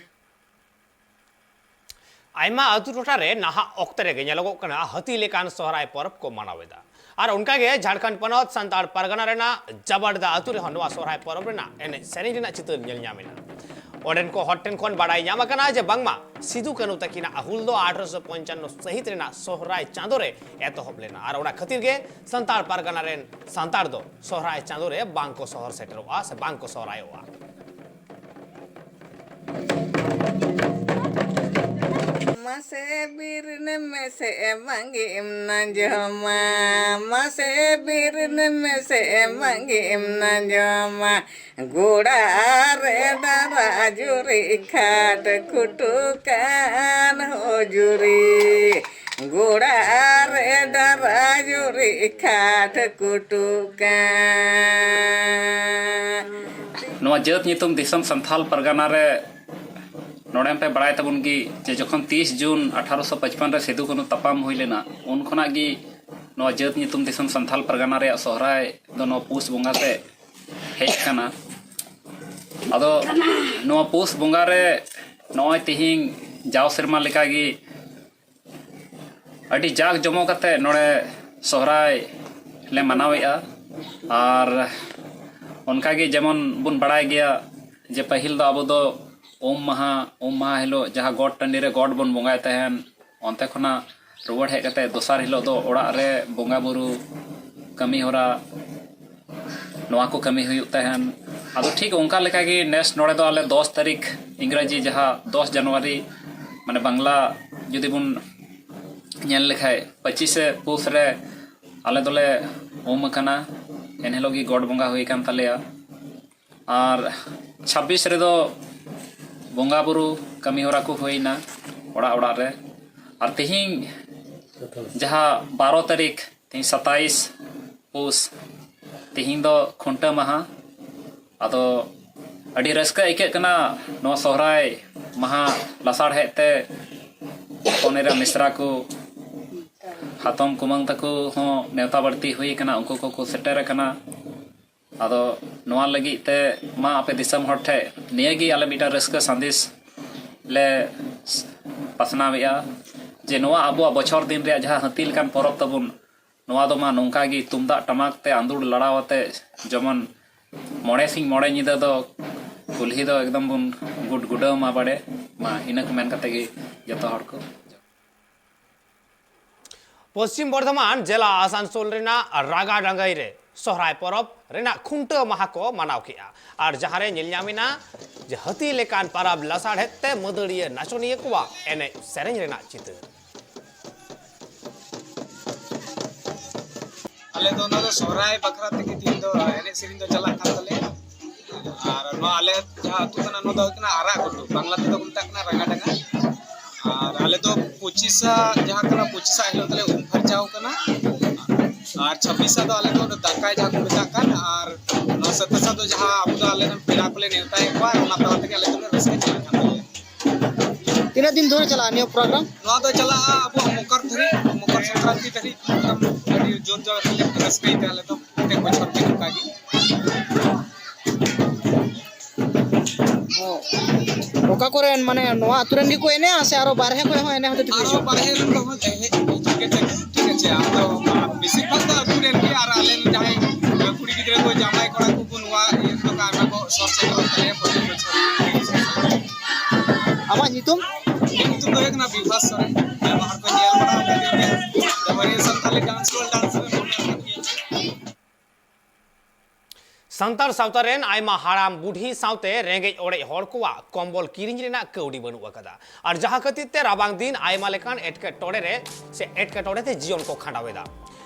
ᱟᱭᱢᱟ ᱟᱹᱛᱩ ᱴᱚᱴᱷᱟ ᱨᱮ ᱱᱟᱦᱟᱜ ᱚᱠᱛᱮ ᱨᱮᱜᱮ ᱧᱮᱞᱚᱜᱚᱜ ᱠᱟᱱᱟ ᱦᱟᱹᱛᱤ ᱞᱮᱠᱟᱱ ᱥᱚᱦᱨᱟᱭ ᱯᱚᱨᱚᱵᱽ ᱠᱚ ᱢᱟᱱᱟᱣ ᱮᱫᱟ᱾ ᱟᱨ ᱚᱱᱠᱟᱜᱮ ᱡᱷᱟᱲᱠᱷᱚᱸᱰ ᱯᱚᱱᱚᱛ ᱥᱟᱱᱛᱟᱲ ᱯᱟᱨᱜᱟᱱᱟ ᱨᱮᱱᱟᱜ ᱡᱟᱵᱟᱰᱫᱟ ᱟᱹᱛᱩ ᱨᱮᱦᱚᱸ ᱱᱚᱣᱟ ᱥᱚᱦᱨᱟᱭ ᱯᱚᱨᱚᱵᱽ ᱨᱮᱱᱟᱜ ᱮᱱᱮᱡ ᱥᱮᱨᱮᱧ ᱨᱮᱱᱟᱜ ᱪᱤᱛᱟᱹᱨ ᱧᱮᱞ ᱧᱟᱢ ᱮᱱᱟ᱾ ᱚᱸᱰᱮᱱ ᱠᱚ ᱦᱚᱲ ᱴᱷᱮᱱ ᱠᱷᱚᱱ ᱵᱟᱲᱟᱭ ᱧᱟᱢ ᱟᱠᱟᱱᱟ ᱡᱮ ᱵᱟᱝᱢᱟ ᱥᱤᱫᱩ ᱠᱟᱹᱱᱦᱩ ᱛᱟᱹᱠᱤᱱᱟᱜ ᱦᱩᱞ ᱫᱚ ᱟᱴᱷᱨᱚᱥᱚ ᱯᱚᱧᱪᱟᱱᱱᱚ ᱥᱟᱹᱦᱤᱛ ᱨᱮᱱᱟᱜ ᱥᱚᱦᱨᱟᱭ ᱪᱟᱸᱫᱳ ᱨᱮ ᱮᱛᱚᱦᱚᱵ ᱞᱮᱱᱟ ᱟᱨ ᱚᱱᱟ ᱠᱷᱟᱹᱛᱤᱨ ᱜᱮ ᱥᱟᱱᱛᱟᱲ ᱯᱟᱨᱜᱟᱱᱟ ᱨᱮᱱ ᱥᱟᱱᱛᱟᱲ ᱫᱚ ᱥᱚᱦᱨᱟᱭ ᱪᱟᱸᱫᱳ ᱨᱮ ᱵᱟᱝ ᱠᱚ ᱥᱚᱦᱚᱨ ᱥᱮᱴᱮᱨᱚᱜᱼᱟ ᱥᱮ ᱵᱟᱝ ᱠᱚ ᱥᱚᱦᱨᱟᱭᱚᱜᱼᱟ᱾ ᱢᱟᱥᱮ ᱵᱤᱨ ᱱᱮᱢᱮᱥᱮ ᱵᱟᱝᱜᱮᱢ ᱱᱟᱡᱚᱢᱟ, ᱢᱟᱥᱮ ᱵᱤᱨ ᱱᱮᱢᱮᱥᱮ ᱵᱟᱝᱜᱮᱢ ᱱᱟᱡᱚᱢᱟ, ᱜᱚᱲᱟ ᱨᱮ ᱰᱟᱨᱟ ᱡᱩᱨᱤ ᱠᱷᱟᱴ ᱠᱩᱴᱩ ᱠᱟᱱ ᱦᱚᱡᱩᱨᱤ, ᱜᱚᱲᱟ ᱨᱮ ᱰᱟᱨᱟ ᱡᱩᱨᱤ ᱠᱷᱟᱴ ᱠᱩᱴᱩ ᱠᱟᱱ᱾ ᱱᱚᱣᱟ ᱡᱟᱹᱛ ᱧᱩᱛᱩᱢ ᱫᱤᱥᱚᱢ ᱥᱟᱱᱛᱷᱟᱞ ᱯᱟᱨᱜᱟᱱᱟ ᱨᱮ ᱱᱚᱰᱮ ᱯᱮ ᱵᱟᱲᱟᱭ ᱛᱟᱵᱚᱱ ᱜᱮ ᱡᱮ ᱡᱚᱠᱷᱚᱱ ᱛᱤᱥ ᱡᱩᱱ ᱟᱴᱷᱟᱨᱚᱥᱚ ᱯᱟᱸᱪᱯᱟᱱ ᱨᱮ ᱥᱤᱫᱩ ᱠᱟᱹᱱᱦᱩ ᱛᱟᱯᱟᱢ ᱦᱩᱭ ᱞᱮᱱᱟ, ᱩᱱ ᱠᱷᱚᱱᱟᱜ ᱜᱮ ᱱᱚᱣᱟ ᱡᱟᱹᱛ ᱧᱩᱛᱩᱢ ᱫᱤᱥᱚᱢ ᱥᱟᱱᱛᱷᱟᱞ ᱯᱟᱨᱜᱟᱱᱟ ᱨᱮᱭᱟᱜ ᱥᱚᱦᱨᱟᱭ ᱫᱚ ᱱᱚᱣᱟ ᱯᱩᱥ ᱵᱚᱸᱜᱟ ᱛᱮ ᱦᱮᱡ ᱟᱠᱟᱱᱟ᱾ ᱟᱫᱚ ᱱᱚᱣᱟ ᱯᱩᱥ ᱵᱚᱸᱜᱟ ᱨᱮ ᱱᱚᱜᱼᱚᱭ ᱛᱮᱦᱮᱧ ᱡᱟᱣ ᱥᱮᱨᱢᱟ ᱞᱮᱠᱟᱜᱮ ᱟᱹᱰᱤ ᱡᱟᱠ ᱡᱚᱢᱚᱠ ᱠᱟᱛᱮ ᱱᱚᱰᱮ ᱥᱚᱦᱨᱟᱭ ᱞᱮ ᱢᱟᱱᱟᱣᱮᱫᱼᱟ᱾ ᱟᱨ ᱚᱱᱠᱟᱜᱮ ᱡᱮᱢᱚᱱ ᱵᱚᱱ ᱵᱟᱲᱟᱭ ᱜᱮᱭᱟ ᱡᱮ ᱯᱟᱹᱦᱤᱞ ᱫᱚ ᱟᱵᱚ ᱫᱚ ᱩᱢ ᱢᱟᱦᱟ, ᱩᱢ ᱢᱟᱦᱟ ᱦᱤᱞᱳᱜ ᱡᱟᱦᱟᱸ ᱜᱚᱴ ᱴᱟᱺᱰᱤ ᱨᱮ ᱜᱚᱴ ᱵᱚᱱ ᱵᱚᱸᱜᱟᱭ ᱛᱟᱦᱮᱱ, ᱚᱱᱛᱮ ᱠᱷᱚᱱᱟᱜ ᱨᱩᱣᱟᱹᱲ ᱦᱮᱡ ᱠᱟᱛᱮ ᱫᱚᱥᱟᱨ ᱦᱤᱞᱳᱜ ᱫᱚ ᱚᱲᱟᱜ ᱨᱮ ᱵᱚᱸᱜᱟ ᱵᱩᱨᱩ ᱠᱟᱹᱢᱤ ᱦᱚᱨᱟ, ᱱᱚᱣᱟ ᱠᱚ ᱠᱟᱹᱢᱤ ᱦᱩᱭᱩᱜ ᱛᱟᱦᱮᱱ᱾ ᱟᱫᱚ ᱴᱷᱤᱠ ᱚᱱᱠᱟ ᱞᱮᱠᱟᱜᱮ ᱱᱮᱥ ᱱᱚᱰᱮ ᱫᱚ ᱟᱞᱮ ᱫᱚᱥ ᱛᱟᱹᱨᱤᱠᱷ, ᱤᱝᱨᱟᱡᱤ ᱡᱟᱦᱟᱸ ᱫᱚᱥ ᱡᱟᱱᱩᱣᱟᱨᱤ, ᱢᱟᱱᱮ ᱵᱟᱝᱞᱟ ᱡᱩᱫᱤ ᱵᱚᱱ ᱧᱮᱞ ᱞᱮᱠᱷᱟᱡ ᱯᱚᱸᱪᱤᱥᱮ ᱯᱩᱥ ᱨᱮ ᱟᱞᱮ ᱫᱚᱞᱮ ᱩᱢ ᱟᱠᱟᱱᱟ᱾ ᱮᱱᱦᱤᱞᱳᱜ ᱜᱮ ᱜᱚᱰ ᱵᱚᱸᱜᱟ ᱦᱩᱭ ᱟᱠᱟᱱ ᱛᱟᱞᱮᱭᱟ᱾ ᱟᱨ ᱪᱷᱟᱵᱵᱤᱥ ᱨᱮᱫᱚ ᱵᱚᱸᱜᱟ ᱵᱩᱨᱩ ᱠᱟᱹᱢᱤ ᱦᱚᱨᱟ ᱠᱚ ᱦᱩᱭᱱᱟ ᱚᱲᱟᱜ ᱚᱲᱟᱜ ᱨᱮ᱾ ᱟᱨ ᱛᱤᱦᱤᱧ ᱡᱟᱦᱟᱸ ᱵᱟᱨᱚ ᱛᱟᱹᱨᱤᱠᱷ, ᱛᱤᱦᱤᱧ ᱥᱟᱛᱟᱭᱤᱥ ᱯᱩᱥ, ᱛᱤᱦᱤᱧ ᱫᱚ ᱠᱷᱩᱱᱴᱟᱹᱣ ᱢᱟᱦᱟ᱾ ᱟᱫᱚ ᱟᱹᱰᱤ ᱨᱟᱹᱥᱠᱟᱹ ᱟᱹᱭᱠᱟᱹᱜ ᱠᱟᱱᱟ ᱱᱚᱣᱟ ᱥᱚᱦᱨᱟᱭ ᱢᱟᱦᱟ ᱞᱟᱥᱟᱲᱦᱮᱫ ᱛᱮ ᱦᱚᱯᱚᱱ ᱮᱨᱟ ᱢᱤᱥᱨᱟ ᱠᱚ, ᱦᱟᱛᱚᱢ ᱠᱩᱢᱟᱹᱝ ᱛᱟᱠᱚ ᱦᱚᱸ ᱱᱮᱣᱛᱟ ᱵᱟᱹᱲᱛᱤ ᱦᱩᱭ ᱟᱠᱟᱱᱟ, ᱩᱱᱠᱩ ᱠᱚᱠᱚ ᱥᱮᱴᱮᱨ ᱟᱠᱟᱱᱟ᱾ ᱟᱫᱚ ᱱᱚᱣᱟ ᱞᱟᱹᱜᱤᱫ ᱛᱮ ᱢᱟ ᱟᱯᱮ ᱫᱤᱥᱚᱢ ᱦᱚᱲ ᱴᱷᱮᱱ ᱱᱤᱭᱟᱹᱜᱮ ᱟᱞᱮ ᱢᱤᱫᱴᱟᱝ ᱨᱟᱹᱥᱠᱟᱹ ᱥᱟᱸᱫᱮᱥ ᱞᱮ ᱯᱟᱥᱱᱟᱣᱮᱫᱼᱟ ᱡᱮ ᱱᱚᱣᱟ ᱟᱵᱚᱣᱟᱜ ᱵᱚᱪᱷᱚᱨ ᱫᱤᱱ ᱨᱮᱭᱟᱜ ᱡᱟᱦᱟᱸ ᱦᱟᱹᱛᱤ ᱞᱮᱠᱟᱱ ᱯᱚᱨᱚᱵᱽ ᱛᱟᱵᱚᱱ, ᱱᱚᱣᱟ ᱫᱚ ᱢᱟ ᱱᱚᱝᱠᱟ ᱜᱮ ᱛᱩᱢᱫᱟᱜ ᱴᱟᱢᱟᱠ ᱛᱮ ᱟᱸᱫᱳᱲ ᱞᱟᱲᱟᱣ ᱟᱛᱮ ᱡᱮᱢᱚᱱ ᱢᱚᱬᱮ ᱥᱤᱧ ᱢᱚᱬᱮ ᱧᱤᱫᱟᱹ ᱫᱚ ᱠᱩᱞᱦᱤ ᱫᱚ ᱮᱠᱫᱚᱢ ᱵᱚᱱ ᱜᱩᱰ ᱜᱩᱰᱟᱹᱣ ᱢᱟ ᱵᱟᱲᱮ ᱢᱟ, ᱤᱱᱟᱹ ᱠᱚ ᱢᱮᱱ ᱠᱟᱛᱮ ᱜᱮ ᱡᱚᱛᱚ ᱦᱚᱲ ᱠᱚ᱾ ᱯᱚᱥᱪᱤᱢ ᱵᱚᱨᱫᱷᱚᱢᱟᱱ ᱡᱮᱞᱟ ᱟᱥᱟᱱᱥᱳᱞ ᱨᱮᱱᱟᱜ ᱨᱟᱜᱟ ᱰᱟᱝᱜᱟᱭ ᱨᱮ ᱥᱚᱦᱨᱟᱭ ᱯᱚᱨᱚᱵᱽ ᱨᱮᱱᱟᱜ ᱠᱷᱩᱱᱴᱟᱹᱣ ᱢᱟᱦᱟ ᱠᱚ ᱢᱟᱱᱟᱣ ᱠᱮᱫᱼᱟ᱾ ᱟᱨ ᱡᱟᱦᱟᱸ ᱨᱮ ᱧᱮᱞ ᱧᱟᱢ ᱮᱱᱟ ᱡᱮ ᱦᱟᱹᱛᱤ ᱞᱮᱠᱟᱱ ᱯᱟᱨᱟᱵᱽ ᱞᱟᱥᱟᱲᱦᱮᱫ ᱛᱮ ᱢᱟᱹᱫᱟᱹᱲᱤᱭᱟᱹ ᱱᱟᱪᱚᱱᱤᱭᱟᱹ ᱠᱚᱣᱟᱜ ᱮᱱᱮᱡ ᱥᱮᱨᱮᱧ ᱨᱮᱱᱟᱜ ᱪᱤᱛᱟᱹᱨ᱾ ᱟᱞᱮ ᱫᱚ ᱚᱱᱟ ᱫᱚ ᱥᱚᱦᱨᱟᱭ ᱵᱟᱠᱷᱨᱟ ᱛᱮᱜᱮ ᱛᱮᱦᱮᱧ ᱫᱚ ᱮᱱᱮᱡ ᱥᱮᱨᱮᱧ ᱫᱚ ᱪᱟᱞᱟᱜ ᱠᱟᱱ ᱛᱟᱞᱮᱭᱟ᱾ ᱟᱨ ᱱᱚᱣᱟ ᱟᱞᱮ ᱡᱟᱦᱟᱸ ᱟᱹᱛᱩ ᱠᱟᱱᱟ, ᱱᱚᱣᱟ ᱫᱚ ᱦᱩᱭᱩᱜ ᱠᱟᱱᱟ ᱟᱨᱟᱜ ᱜᱷᱩᱴᱩ, ᱵᱟᱝᱞᱟ ᱛᱮᱫᱚ ᱠᱚ ᱢᱮᱛᱟᱜ ᱠᱟᱱᱟ ᱨᱟᱜᱟᱰᱟᱸᱜᱟ᱾ ᱟᱨ ᱟᱞᱮ ᱫᱚ ᱯᱚᱸᱪᱤᱥᱟ ᱡᱟᱦᱟᱸ ᱠᱟᱱᱟ, ᱯᱚᱸᱪᱤᱥᱟ ᱦᱤᱞᱳᱜ ᱫᱚᱞᱮ ᱩᱢ ᱯᱷᱟᱨᱪᱟᱣ ᱠᱟᱱᱟ᱾ ᱟᱨ ᱪᱷᱟᱵᱵᱤᱥᱟ ᱫᱚ ᱟᱞᱮ ᱫᱚ ᱫᱟᱠᱟᱭ ᱡᱟᱦᱟᱸ ᱠᱚ ᱢᱮᱛᱟᱜ ᱠᱟᱱ, ᱟᱨ ᱱᱚᱣᱟ ᱥᱟᱛᱟᱥᱟ ᱫᱚ ᱡᱟᱦᱟᱸ ᱟᱵᱚ ᱫᱚ ᱟᱞᱮ ᱨᱮᱱ ᱯᱮᱲᱟ ᱠᱚᱞᱮ ᱱᱮᱣᱛᱟᱭᱮᱫ ᱠᱚᱣᱟ, ᱚᱱᱟ ᱛᱟᱞᱟ ᱛᱮᱜᱮ ᱟᱞᱮ ᱫᱚᱞᱮ ᱨᱟᱹᱥᱠᱟᱹ ᱪᱟᱞᱟᱜ ᱠᱟᱱ ᱛᱟᱞᱮᱭᱟ᱾ ᱛᱤᱱᱟᱹᱜ ᱫᱤᱱ ᱫᱷᱚᱨᱮ ᱪᱟᱞᱟᱜᱼᱟ ᱱᱤᱭᱟᱹ ᱯᱨᱳᱜᱨᱟᱢ? ᱱᱚᱣᱟ ᱫᱚ ᱪᱟᱞᱟᱜᱼᱟ ᱟᱵᱚᱣᱟᱜ ᱢᱚᱠᱚᱨ ᱫᱷᱟᱹᱨᱤᱡ, ᱢᱚᱠᱚᱨ ᱥᱚᱝᱠᱨᱟᱱᱛᱤ ᱫᱷᱟᱹᱨᱤᱡ᱾ ᱮᱠᱫᱚᱢ ᱟᱹᱰᱤ ᱡᱳᱨ ᱡᱳᱨ ᱛᱮᱞᱮ ᱨᱟᱹᱥᱠᱟᱹᱭ ᱛᱮ ᱟᱞᱮ ᱫᱚ ᱯᱨᱚᱛᱮᱠ ᱵᱚᱪᱷᱚᱨ ᱜᱮ ᱱᱚᱝᱠᱟ ᱜᱮ᱾ ᱚ᱾ ᱚᱠᱟ ᱠᱚᱨᱮᱱ, ᱢᱟᱱᱮ ᱱᱚᱣᱟ ᱟᱹᱛᱩ ᱨᱮᱱ ᱜᱮᱠᱚ ᱮᱱᱮᱡᱼᱟ ᱥᱮ ᱟᱨᱚ ᱵᱟᱨᱦᱮ ᱠᱷᱚᱱ ᱦᱚᱸ ᱮᱱᱮᱡ ᱦᱚᱸ ᱛᱮ ᱟᱨᱚ ᱦᱤᱡᱩᱜᱼᱟ? ᱵᱟᱨᱦᱮ ᱨᱮᱱ ᱠᱚᱦᱚᱸ ᱦᱮᱡ ᱦᱤᱡᱩᱜ ᱜᱮ ᱛᱟᱦᱮᱸ, ᱴᱷᱤᱠ ᱟᱪᱷᱮ᱾ ᱟᱫᱚ ᱵᱮᱥᱤᱨ ᱵᱷᱟᱜᱽ ᱫᱚ ᱟᱹᱛᱩ ᱨᱮᱱ ᱜᱮ, ᱟᱨ ᱟᱞᱮ ᱨᱮᱱ ᱡᱟᱦᱟᱸᱭ ᱠᱩᱲᱤ ᱜᱤᱫᱽᱨᱟᱹ ᱠᱚ, ᱡᱟᱶᱟᱭ ᱠᱚᱲᱟ ᱠᱚᱠᱚ ᱱᱚᱣᱟ ᱤᱭᱟᱹ ᱨᱮᱫᱚ ᱠᱚ ᱟᱭᱢᱟ ᱠᱚ ᱥᱚᱦᱚᱨ ᱥᱮᱴᱮᱨᱚᱜ ᱛᱟᱞᱮᱭᱟ ᱯᱨᱚᱛᱮᱠ ᱵᱚᱪᱷᱚᱨ᱾ ᱟᱢᱟᱜ ᱧᱩᱛᱩᱢ? ᱤᱧᱟᱹᱜ ᱧᱩᱛᱩᱢ ᱫᱚ ᱦᱩᱭᱩᱜ ᱠᱟᱱᱟ ᱵᱤᱵᱷᱟᱥ ᱥᱚᱨᱮᱱ᱾ ᱟᱭᱢᱟ ᱦᱚᱲ ᱠᱚ ᱧᱮᱞ ᱵᱟᱲᱟ ᱟᱠᱟᱫᱤᱧ ᱜᱮᱭᱟ᱾ ᱛᱟᱨᱯᱚᱨᱮ ᱥᱟᱱᱛᱟᱞᱤ ᱰᱟᱱᱥ ᱨᱳᱞ ᱰᱟᱱᱥ ᱨᱮ ᱢᱚᱱᱮ ᱟᱠᱟᱫᱤᱧᱟ᱾ ᱥᱟᱱᱛᱟᱲ ᱥᱟᱶᱛᱟ ᱨᱮᱱ ᱟᱭᱢᱟ ᱦᱟᱲᱟᱢ ᱵᱩᱰᱷᱤ ᱥᱟᱶᱛᱮ ᱨᱮᱸᱜᱮᱡ ᱚᱲᱮᱡ ᱦᱚᱲ ᱠᱚᱣᱟᱜ ᱠᱚᱢᱵᱚᱞ ᱠᱤᱨᱤᱧ ᱨᱮᱱᱟᱜ ᱠᱟᱹᱣᱰᱤ ᱵᱟᱹᱱᱩᱜ ᱟᱠᱟᱫᱟ᱾ ᱟᱨ ᱡᱟᱦᱟᱸ ᱠᱷᱟᱹᱛᱤᱨ ᱛᱮ ᱨᱟᱵᱟᱝ ᱫᱤᱱ ᱟᱭᱢᱟ ᱞᱮᱠᱟᱱ ᱮᱴᱠᱮᱴᱚᱬᱮ ᱨᱮ ᱥᱮ ᱮᱴᱠᱮᱴᱚᱬᱮ ᱛᱮ ᱡᱤᱭᱚᱱ ᱠᱚ ᱠᱷᱟᱸᱰᱟᱣ ᱮᱫᱟ᱾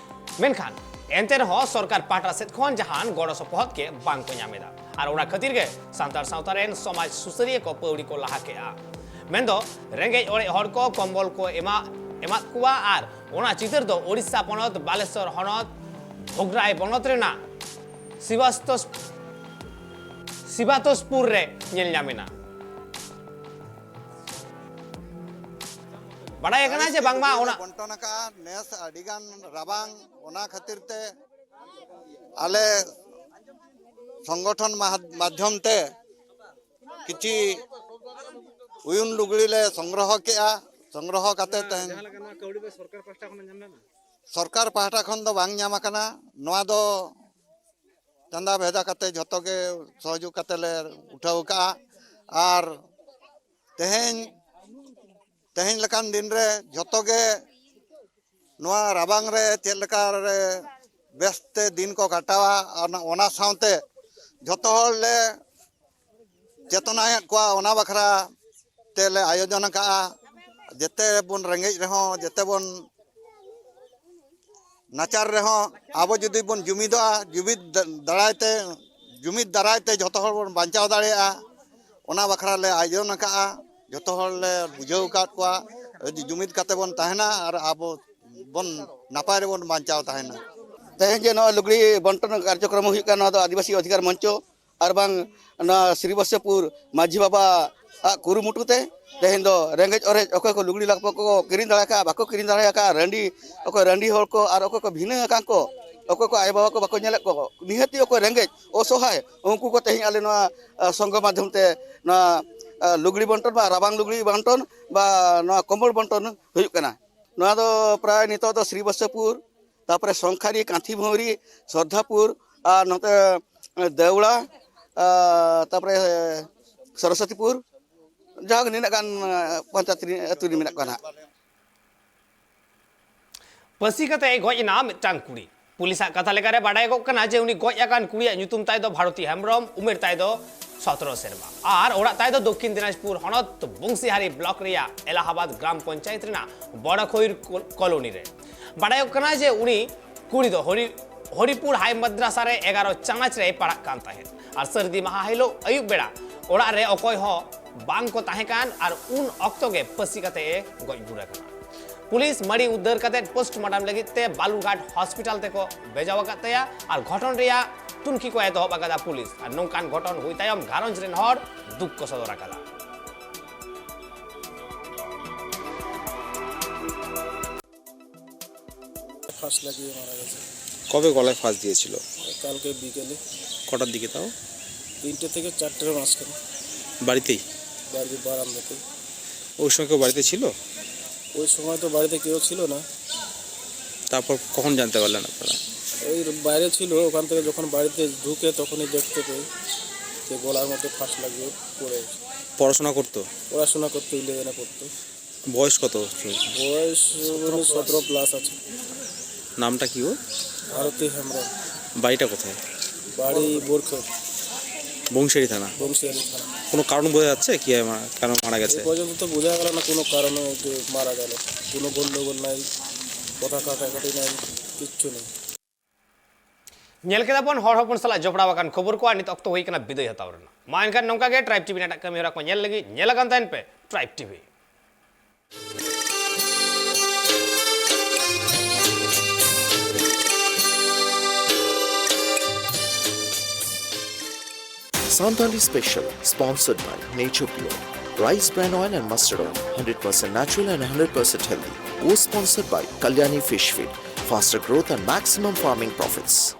ᱢᱮᱱᱠᱷᱟᱱ ᱮᱱᱛᱮ ᱨᱮᱦᱚᱸ ᱥᱚᱨᱠᱟᱨ ᱯᱟᱦᱴᱟ ᱥᱮᱫ ᱠᱷᱚᱱ ᱡᱟᱦᱟᱱ ᱜᱚᱲᱚ ᱥᱚᱯᱚᱦᱚᱫ ᱜᱮ ᱵᱟᱝ ᱠᱚ ᱧᱟᱢ ᱮᱫᱟ᱾ ᱟᱨ ᱚᱱᱟ ᱠᱷᱟᱹᱛᱤᱨ ᱜᱮ ᱥᱟᱱᱛᱟᱲ ᱥᱟᱶᱛᱟ ᱨᱮᱱ ᱥᱚᱢᱟᱡᱽ ᱥᱩᱥᱟᱹᱨᱤᱭᱟᱹ ᱠᱚ ᱯᱟᱹᱣᱲᱤ ᱠᱚ ᱞᱟᱦᱟ ᱠᱮᱜᱼᱟ᱾ ᱢᱮᱱᱫᱚ ᱨᱮᱸᱜᱮᱡ ᱚᱲᱮᱡ ᱦᱚᱲ ᱠᱚ ᱠᱚᱢᱵᱚᱞ ᱠᱚ ᱮᱢᱟ-, ᱮᱢᱟᱫ ᱠᱚᱣᱟ᱾ ᱟᱨ ᱚᱱᱟ ᱪᱤᱛᱟᱹᱨ ᱫᱚ ᱳᱰᱤᱥᱟ ᱯᱚᱱᱚᱛ ᱵᱟᱞᱮᱥᱚᱨ ᱦᱚᱱᱚᱛ ᱵᱷᱚᱜᱽᱨᱟᱭ ᱵᱚᱱᱚᱛ ᱨᱮᱱᱟᱜ ᱥᱤᱵᱟᱥᱛᱚᱥ-, ᱥᱤᱵᱟᱛᱚᱥᱯᱩᱨ ᱨᱮ ᱧᱮᱞ ᱧᱟᱢ ᱮᱱᱟ᱾ ᱵᱟᱰᱟᱭ ᱟᱠᱟᱱᱟ ᱡᱮ ᱵᱟᱝᱢᱟ ᱚᱱᱟ ᱵᱚᱱᱴᱚᱱ ᱟᱠᱟᱫᱼᱟ᱾ ᱱᱮᱥ ᱟᱹᱰᱤᱜᱟᱱ ᱨᱟᱵᱟᱝ, ᱚᱱᱟ ᱠᱷᱟᱹᱛᱤᱨ ᱛᱮ ᱟᱞᱮ ᱥᱚᱝᱜᱚᱴᱷᱚᱱ ᱢᱟᱦᱟ-, ᱢᱟᱫᱽᱫᱷᱚᱢ ᱛᱮ ᱠᱤᱪᱷᱤ ᱩᱭᱩᱱ ᱞᱩᱜᱽᱲᱤ ᱞᱮ ᱥᱚᱝᱜᱨᱚᱦᱚ ᱠᱮᱜᱼᱟ᱾ ᱥᱚᱝᱜᱨᱚᱦᱚ ᱠᱟᱛᱮ ᱛᱮᱦᱮᱧ ᱡᱟᱦᱟᱸ ᱞᱮᱠᱟ ᱱᱚᱣᱟ ᱠᱟᱹᱣᱰᱤ ᱫᱚ ᱥᱚᱨᱠᱟᱨ ᱯᱟᱦᱴᱟ ᱠᱷᱚᱱᱟᱜ ᱧᱟᱢ ᱞᱮᱱᱟ? ᱥᱚᱨᱠᱟᱨ ᱯᱟᱦᱴᱟ ᱠᱷᱚᱱ ᱫᱚ ᱵᱟᱝ ᱧᱟᱢ ᱟᱠᱟᱱᱟ᱾ ᱱᱚᱣᱟ ᱫᱚ ᱪᱟᱸᱫᱟ ᱵᱷᱮᱫᱟ ᱠᱟᱛᱮ ᱡᱷᱚᱛᱚ ᱜᱮ ᱥᱚᱦᱚᱡᱳᱜᱽ ᱠᱟᱛᱮ ᱞᱮ ᱩᱴᱷᱟᱹᱣ ᱠᱟᱜᱼᱟ᱾ ᱟᱨ ᱛᱮᱦᱮᱧ, ᱛᱮᱦᱮᱧ ᱞᱮᱠᱟᱱ ᱫᱤᱱ ᱨᱮ ᱡᱷᱚᱛᱚ ᱜᱮ ᱱᱚᱣᱟ ᱨᱟᱵᱟᱝ ᱨᱮ ᱪᱮᱫ ᱞᱮᱠᱟ ᱨᱮ ᱵᱮᱥᱛᱮ ᱫᱤᱱ ᱠᱚ ᱠᱟᱴᱟᱣᱟ, ᱟᱨ ᱚᱱᱟ ᱥᱟᱶᱛᱮ ᱡᱷᱚᱛᱚ ᱦᱚᱲ ᱞᱮ ᱪᱮᱛᱚᱱᱟᱭᱮᱫ ᱠᱚᱣᱟ᱾ ᱚᱱᱟ ᱵᱟᱠᱷᱨᱟ ᱛᱮᱞᱮ ᱟᱭᱳᱡᱚᱱ ᱟᱠᱟᱫᱼᱟ᱾ ᱡᱮᱛᱮ ᱵᱚᱱ ᱨᱮᱸᱜᱮᱡ ᱨᱮᱦᱚᱸ, ᱡᱮᱛᱮ ᱵᱚᱱ ᱱᱟᱪᱟᱨ ᱨᱮᱦᱚᱸ, ᱟᱵᱚ ᱡᱩᱫᱤ ᱵᱚᱱ ᱡᱩᱢᱤᱫᱚᱜᱼᱟ, ᱡᱩᱢᱤᱫ ᱫᱟᱨᱟᱭ ᱛᱮ, ᱡᱩᱢᱤᱫ ᱫᱟᱨᱟᱭ ᱛᱮ ᱡᱷᱚᱛᱚ ᱦᱚᱲ ᱵᱚᱱ ᱵᱟᱧᱪᱟᱣ ᱫᱟᱲᱮᱭᱟᱜᱼᱟ᱾ ᱚᱱᱟ ᱵᱟᱠᱷᱨᱟ ᱞᱮ ᱟᱭᱳᱡᱚᱱ ᱟᱠᱟᱫᱼᱟ᱾ ᱡᱷᱚᱛᱚ ᱦᱚᱲ ᱞᱮ ᱵᱩᱡᱷᱟᱹᱣ ᱟᱠᱟᱫ ᱠᱚᱣᱟ, ᱡᱩᱫᱤ ᱡᱩᱢᱤᱫ ᱠᱟᱛᱮ ᱵᱚᱱ ᱛᱟᱦᱮᱱᱟ ᱟᱨ ᱟᱵᱚ ᱵᱚᱱ ᱱᱟᱯᱟᱭ ᱨᱮᱵᱚᱱ ᱵᱟᱧᱪᱟᱣ ᱛᱟᱦᱮᱱᱟ᱾ ᱛᱮᱦᱮᱧ ᱡᱮ ᱱᱚᱣᱟ ᱞᱩᱜᱽᱲᱤ ᱵᱚᱱᱴᱚᱱ ᱠᱟᱨᱡᱚᱠᱨᱚᱢ ᱦᱩᱭᱩᱜ ᱠᱟᱱᱟ, ᱱᱚᱣᱟ ᱫᱚ ᱟᱹᱫᱤᱵᱟᱹᱥᱤ ᱚᱫᱷᱤᱠᱟᱨ ᱢᱚᱧᱪᱚ ᱟᱨ ᱵᱟᱝ ᱱᱚᱣᱟ ᱥᱨᱤᱵᱚᱥᱥᱚᱯᱩᱨ ᱢᱟᱹᱡᱷᱤ ᱵᱟᱵᱟ ᱟᱜ ᱠᱩᱨᱩᱢᱩᱴᱩ ᱛᱮ ᱛᱮᱦᱮᱧ ᱫᱚ ᱨᱮᱸᱜᱮᱡ ᱚᱨᱮᱡ, ᱚᱠᱚᱭ ᱠᱚ ᱞᱩᱜᱽᱲᱤ ᱞᱟᱯᱚ ᱠᱚ ᱠᱤᱨᱤᱧ ᱫᱟᱲᱮ ᱟᱠᱟᱫᱼᱟ, ᱵᱟᱠᱚ ᱠᱤᱨᱤᱧ ᱫᱟᱲᱮ ᱟᱠᱟᱫᱼᱟ, ᱨᱟᱺᱰᱤ, ᱚᱠᱚᱭ ᱨᱟᱺᱰᱤ ᱦᱚᱲ ᱠᱚ ᱟᱨ ᱚᱠᱚᱭ ᱠᱚ ᱵᱷᱤᱱᱟᱹ ᱟᱠᱟᱱ ᱠᱚ, ᱚᱠᱚᱭ ᱠᱚ ᱟᱭᱳᱼᱵᱟᱵᱟ ᱠᱚ ᱵᱟᱠᱚ ᱧᱮᱞᱮᱫ ᱠᱚ, ᱱᱤᱦᱟᱹᱛᱤ ᱚᱠᱚᱭ ᱨᱮᱸᱜᱮᱡ ᱚᱥᱚᱦᱟᱭ, ᱩᱱᱠᱩ ᱠᱚ ᱛᱮᱦᱮᱧ ᱟᱞᱮ ᱱᱚᱣᱟ, ᱟ, ᱥᱚᱝᱜᱷᱚ ᱢᱟᱫᱽᱫᱷᱚᱢ ᱛᱮ ᱱᱚᱣᱟ, ᱟ, ᱞᱩᱜᱽᱲᱤ ᱵᱚᱱᱴᱚᱱ ᱵᱟ ᱨᱟᱵᱟᱝ ᱞᱩᱜᱽᱲᱤ ᱵᱚᱱᱴᱚᱱ ᱵᱟ ᱱᱚᱣᱟ ᱠᱚᱢᱵᱚᱞ ᱵᱚᱱᱴᱚᱱ ᱦᱩᱭᱩᱜ ᱠᱟᱱᱟ᱾ ᱱᱚᱣᱟ ᱫᱚ ᱯᱨᱟᱭ ᱱᱤᱛᱚᱜ ᱫᱚ ᱥᱨᱤᱵᱚᱥᱥᱚᱯᱩᱨ, ᱛᱟᱯᱚᱨᱮ ᱥᱚᱝᱠᱷᱟᱨᱤ, ᱠᱟᱸᱛᱷᱤ ᱵᱷᱟᱹᱣᱨᱤ, ᱥᱨᱚᱫᱷᱟᱯᱩᱨ ᱟᱨ ᱱᱚᱛᱮ ᱫᱮᱣᱲᱟ, ᱟᱨ ᱛᱟᱯᱚᱨᱮ ᱥᱚᱨᱚᱥᱚᱛᱤᱯᱩᱨ, ᱡᱟᱦᱟᱸ ᱱᱤᱱᱟᱹᱜ ᱜᱟᱱ ᱯᱚᱧᱪᱟᱭᱮᱛ ᱨᱮ, ᱟᱹᱛᱩ ᱨᱮ ᱢᱮᱱᱟᱜ ᱠᱚᱣᱟ ᱱᱟᱦᱟᱜ᱾ ᱯᱟᱹᱥᱤ ᱠᱟᱛᱮ ᱜᱚᱡ ᱮᱱᱟ ᱢᱤᱫᱴᱟᱝ ᱠᱩᱲᱤ᱾ ᱯᱩᱞᱤᱥᱟᱜ ᱠᱟᱛᱷᱟ ᱞᱮᱠᱟᱨᱮ ᱵᱟᱰᱟᱭᱚᱜ ᱠᱟᱱᱟ ᱡᱮ ᱩᱱᱤ ᱜᱚᱡ ᱟᱠᱟᱱ ᱠᱩᱲᱤᱭᱟᱜ ᱧᱩᱛᱩᱢ ᱛᱟᱭ ᱫᱚ ᱵᱷᱟᱨᱚᱛᱤ ᱦᱮᱢᱵᱨᱚᱢ, ᱩᱢᱮᱨ ᱛᱟᱭ ᱫᱚ ᱥᱚᱛᱨᱚ ᱥᱮᱨᱢᱟ ᱟᱨ ᱚᱲᱟᱜ ᱛᱟᱭ ᱫᱚ ᱫᱚᱠᱠᱷᱤᱱ ᱫᱤᱱᱟᱡᱽᱯᱩᱨ ᱦᱚᱱᱚᱛ ᱵᱚᱝᱥᱤᱦᱟᱨᱤ ᱵᱞᱚᱠ ᱨᱮᱭᱟᱜ ᱮᱞᱟᱦᱟᱵᱟᱫ ᱜᱨᱟᱢ ᱯᱚᱧᱪᱟᱭᱮᱛ ᱨᱮᱱᱟᱜ ᱵᱚᱲᱟᱠᱷᱳᱭᱨ ᱠᱚ-, ᱠᱚᱞᱚᱱᱤ ᱨᱮ᱾ ᱵᱟᱰᱟᱭᱚᱜ ᱠᱟᱱᱟ ᱡᱮ ᱩᱱᱤ ᱠᱩᱲᱤ ᱫᱚ ᱦᱚᱨᱤ-, ᱦᱚᱨᱤᱯᱩᱨ ᱦᱟᱭ ᱢᱟᱫᱽᱨᱟᱥᱟ ᱨᱮ ᱮᱜᱟᱨᱚ ᱪᱟᱱᱟᱪ ᱨᱮᱭ ᱯᱟᱲᱦᱟᱜ ᱠᱟᱱ ᱛᱟᱦᱮᱸᱫ ᱟᱨ ᱥᱟᱹᱨᱫᱤ ᱢᱟᱦᱟ ᱦᱤᱞᱳᱜ ᱟᱹᱭᱩᱵ ᱵᱮᱲᱟ ᱚᱲᱟᱜ ᱨᱮ ᱚᱠᱚᱭ ᱦᱚᱸ ᱵᱟᱝ ᱠᱚ ᱛᱟᱦᱮᱸ ᱠᱟᱱ ᱟᱨ ᱩᱱ ᱚᱠᱛᱚ ᱜᱮ ᱯᱟᱹᱥᱤ ᱠᱟᱛᱮ ᱮ ᱜᱚᱡ ᱜᱩᱨ ᱟᱠᱟᱱᱟ᱾ ᱯᱩᱞᱤᱥ ᱢᱟᱹᱲᱤ ᱩᱫᱽᱫᱷᱟᱹᱨ ᱠᱟᱛᱮ ᱯᱳᱥᱴᱢᱚᱨᱴᱚᱢ ᱞᱟᱹᱜᱤᱫ ᱛᱮ ᱵᱟᱞᱩᱨᱜᱷᱟᱴ ᱦᱚᱥᱯᱤᱴᱟᱞ ᱛᱮᱠᱚ ᱵᱷᱮᱡᱟᱣ ᱟᱠᱟᱫ ᱛᱟᱭᱟ ᱟᱨ ᱜᱷᱚᱴᱚᱱ ᱨᱮᱭᱟᱜ ᱛᱩᱱᱠᱷᱤ ᱠᱚ ᱮᱛᱚᱦᱚᱵ ᱟᱠᱟᱫᱟ ᱯᱩᱞᱤᱥ᱾ ᱟᱨ ᱱᱚᱝᱠᱟᱱ ᱜᱷᱚᱴᱚᱱ ᱦᱩᱭ ᱛᱟᱭᱚᱢ ᱜᱷᱟᱨᱚᱸᱡᱽ ᱨᱮᱱ ᱦᱚᱲ ᱫᱩᱠ ᱠᱚ ᱥᱚᱫᱚᱨ ᱟᱠᱟᱫᱟ᱾ ফার্স্ট লাগিয়ে মারা গেছে। কবে গলায় ফাঁস দিয়েছিল? কালকে বিকেলে। কটার দিকে তাও? তিনটে থেকে চারটের মাঝখানে। বাড়িতেই? বাড়ির বারান্দাতেই। ওই সময় কেউ বাড়িতে ছিল? ওই সময় তো বাড়িতে কেউ ছিল না। তারপর কখন জানতে পারলেন আপনারা? ওই বাইরে ছিল, ওখান থেকে যখন বাড়িতে ঢুকে তখনই দেখতে পাই যে গলার মধ্যে ফাঁস লাগিয়ে পড়ে আছে। পড়াশোনা করতো? পড়াশোনা করতো, ইলেভেনে পড়তো। বয়স কত? বয়স সতেরো প্লাস আছে। নামটা কি ওর? ভারতী হেমব্রম। বাড়িটা কোথায়? বাড়ি বোরখেড়। বংশিয়ারি থানা। বংশিয়ারি থানা। কোনো কারণ বোঝা যাচ্ছে কি, মা-, কেন মারা গেছে? এই পর্যন্ত তো বোঝা গেল না কোনো কারণে যে মারা গেল। কোনো গণ্ডগোল নাই, কথা কাটাকাটি নাই, কিচ্ছু নেই। ᱧᱮᱞ ᱠᱮᱫᱟ ᱵᱚᱱ ᱦᱚᱲ ᱦᱚᱯᱚᱱ ᱥᱟᱞᱟᱜ ᱡᱚᱯᱲᱟᱣ ᱟᱠᱟᱱ ᱠᱷᱚᱵᱚᱨ ᱠᱚ, ᱟᱨ ᱱᱤᱛ ᱚᱠᱛᱚ ᱦᱩᱭ ᱠᱟᱱᱟ ᱵᱤᱫᱟᱹᱭ ᱦᱟᱛᱟᱣ ᱨᱮᱱᱟᱜ᱾ ᱢᱟ ᱮᱱᱠᱷᱟᱱ ᱱᱚᱝᱠᱟ ᱜᱮ ᱴᱨᱟᱭᱤᱵᱽ ᱴᱤᱵᱷᱤ ᱨᱮᱱᱟᱜ ᱮᱴᱟᱜ ᱠᱟᱹᱢᱤ ᱦᱚᱨᱟ ᱠᱚ ᱧᱮᱞ ᱞᱟᱹᱜᱤᱫ ᱧᱮᱞ ᱟᱠᱟᱱ ᱛᱟᱦᱮᱱ ᱯᱮ tribe TV. Santali Special, sponsored by Nature Pure, Rice Bran Oil and Mustard Oil, hundred percent natural and hundred percent healthy. Co-sponsored by Kalyani Fish Feed, faster growth and maximum farming profits.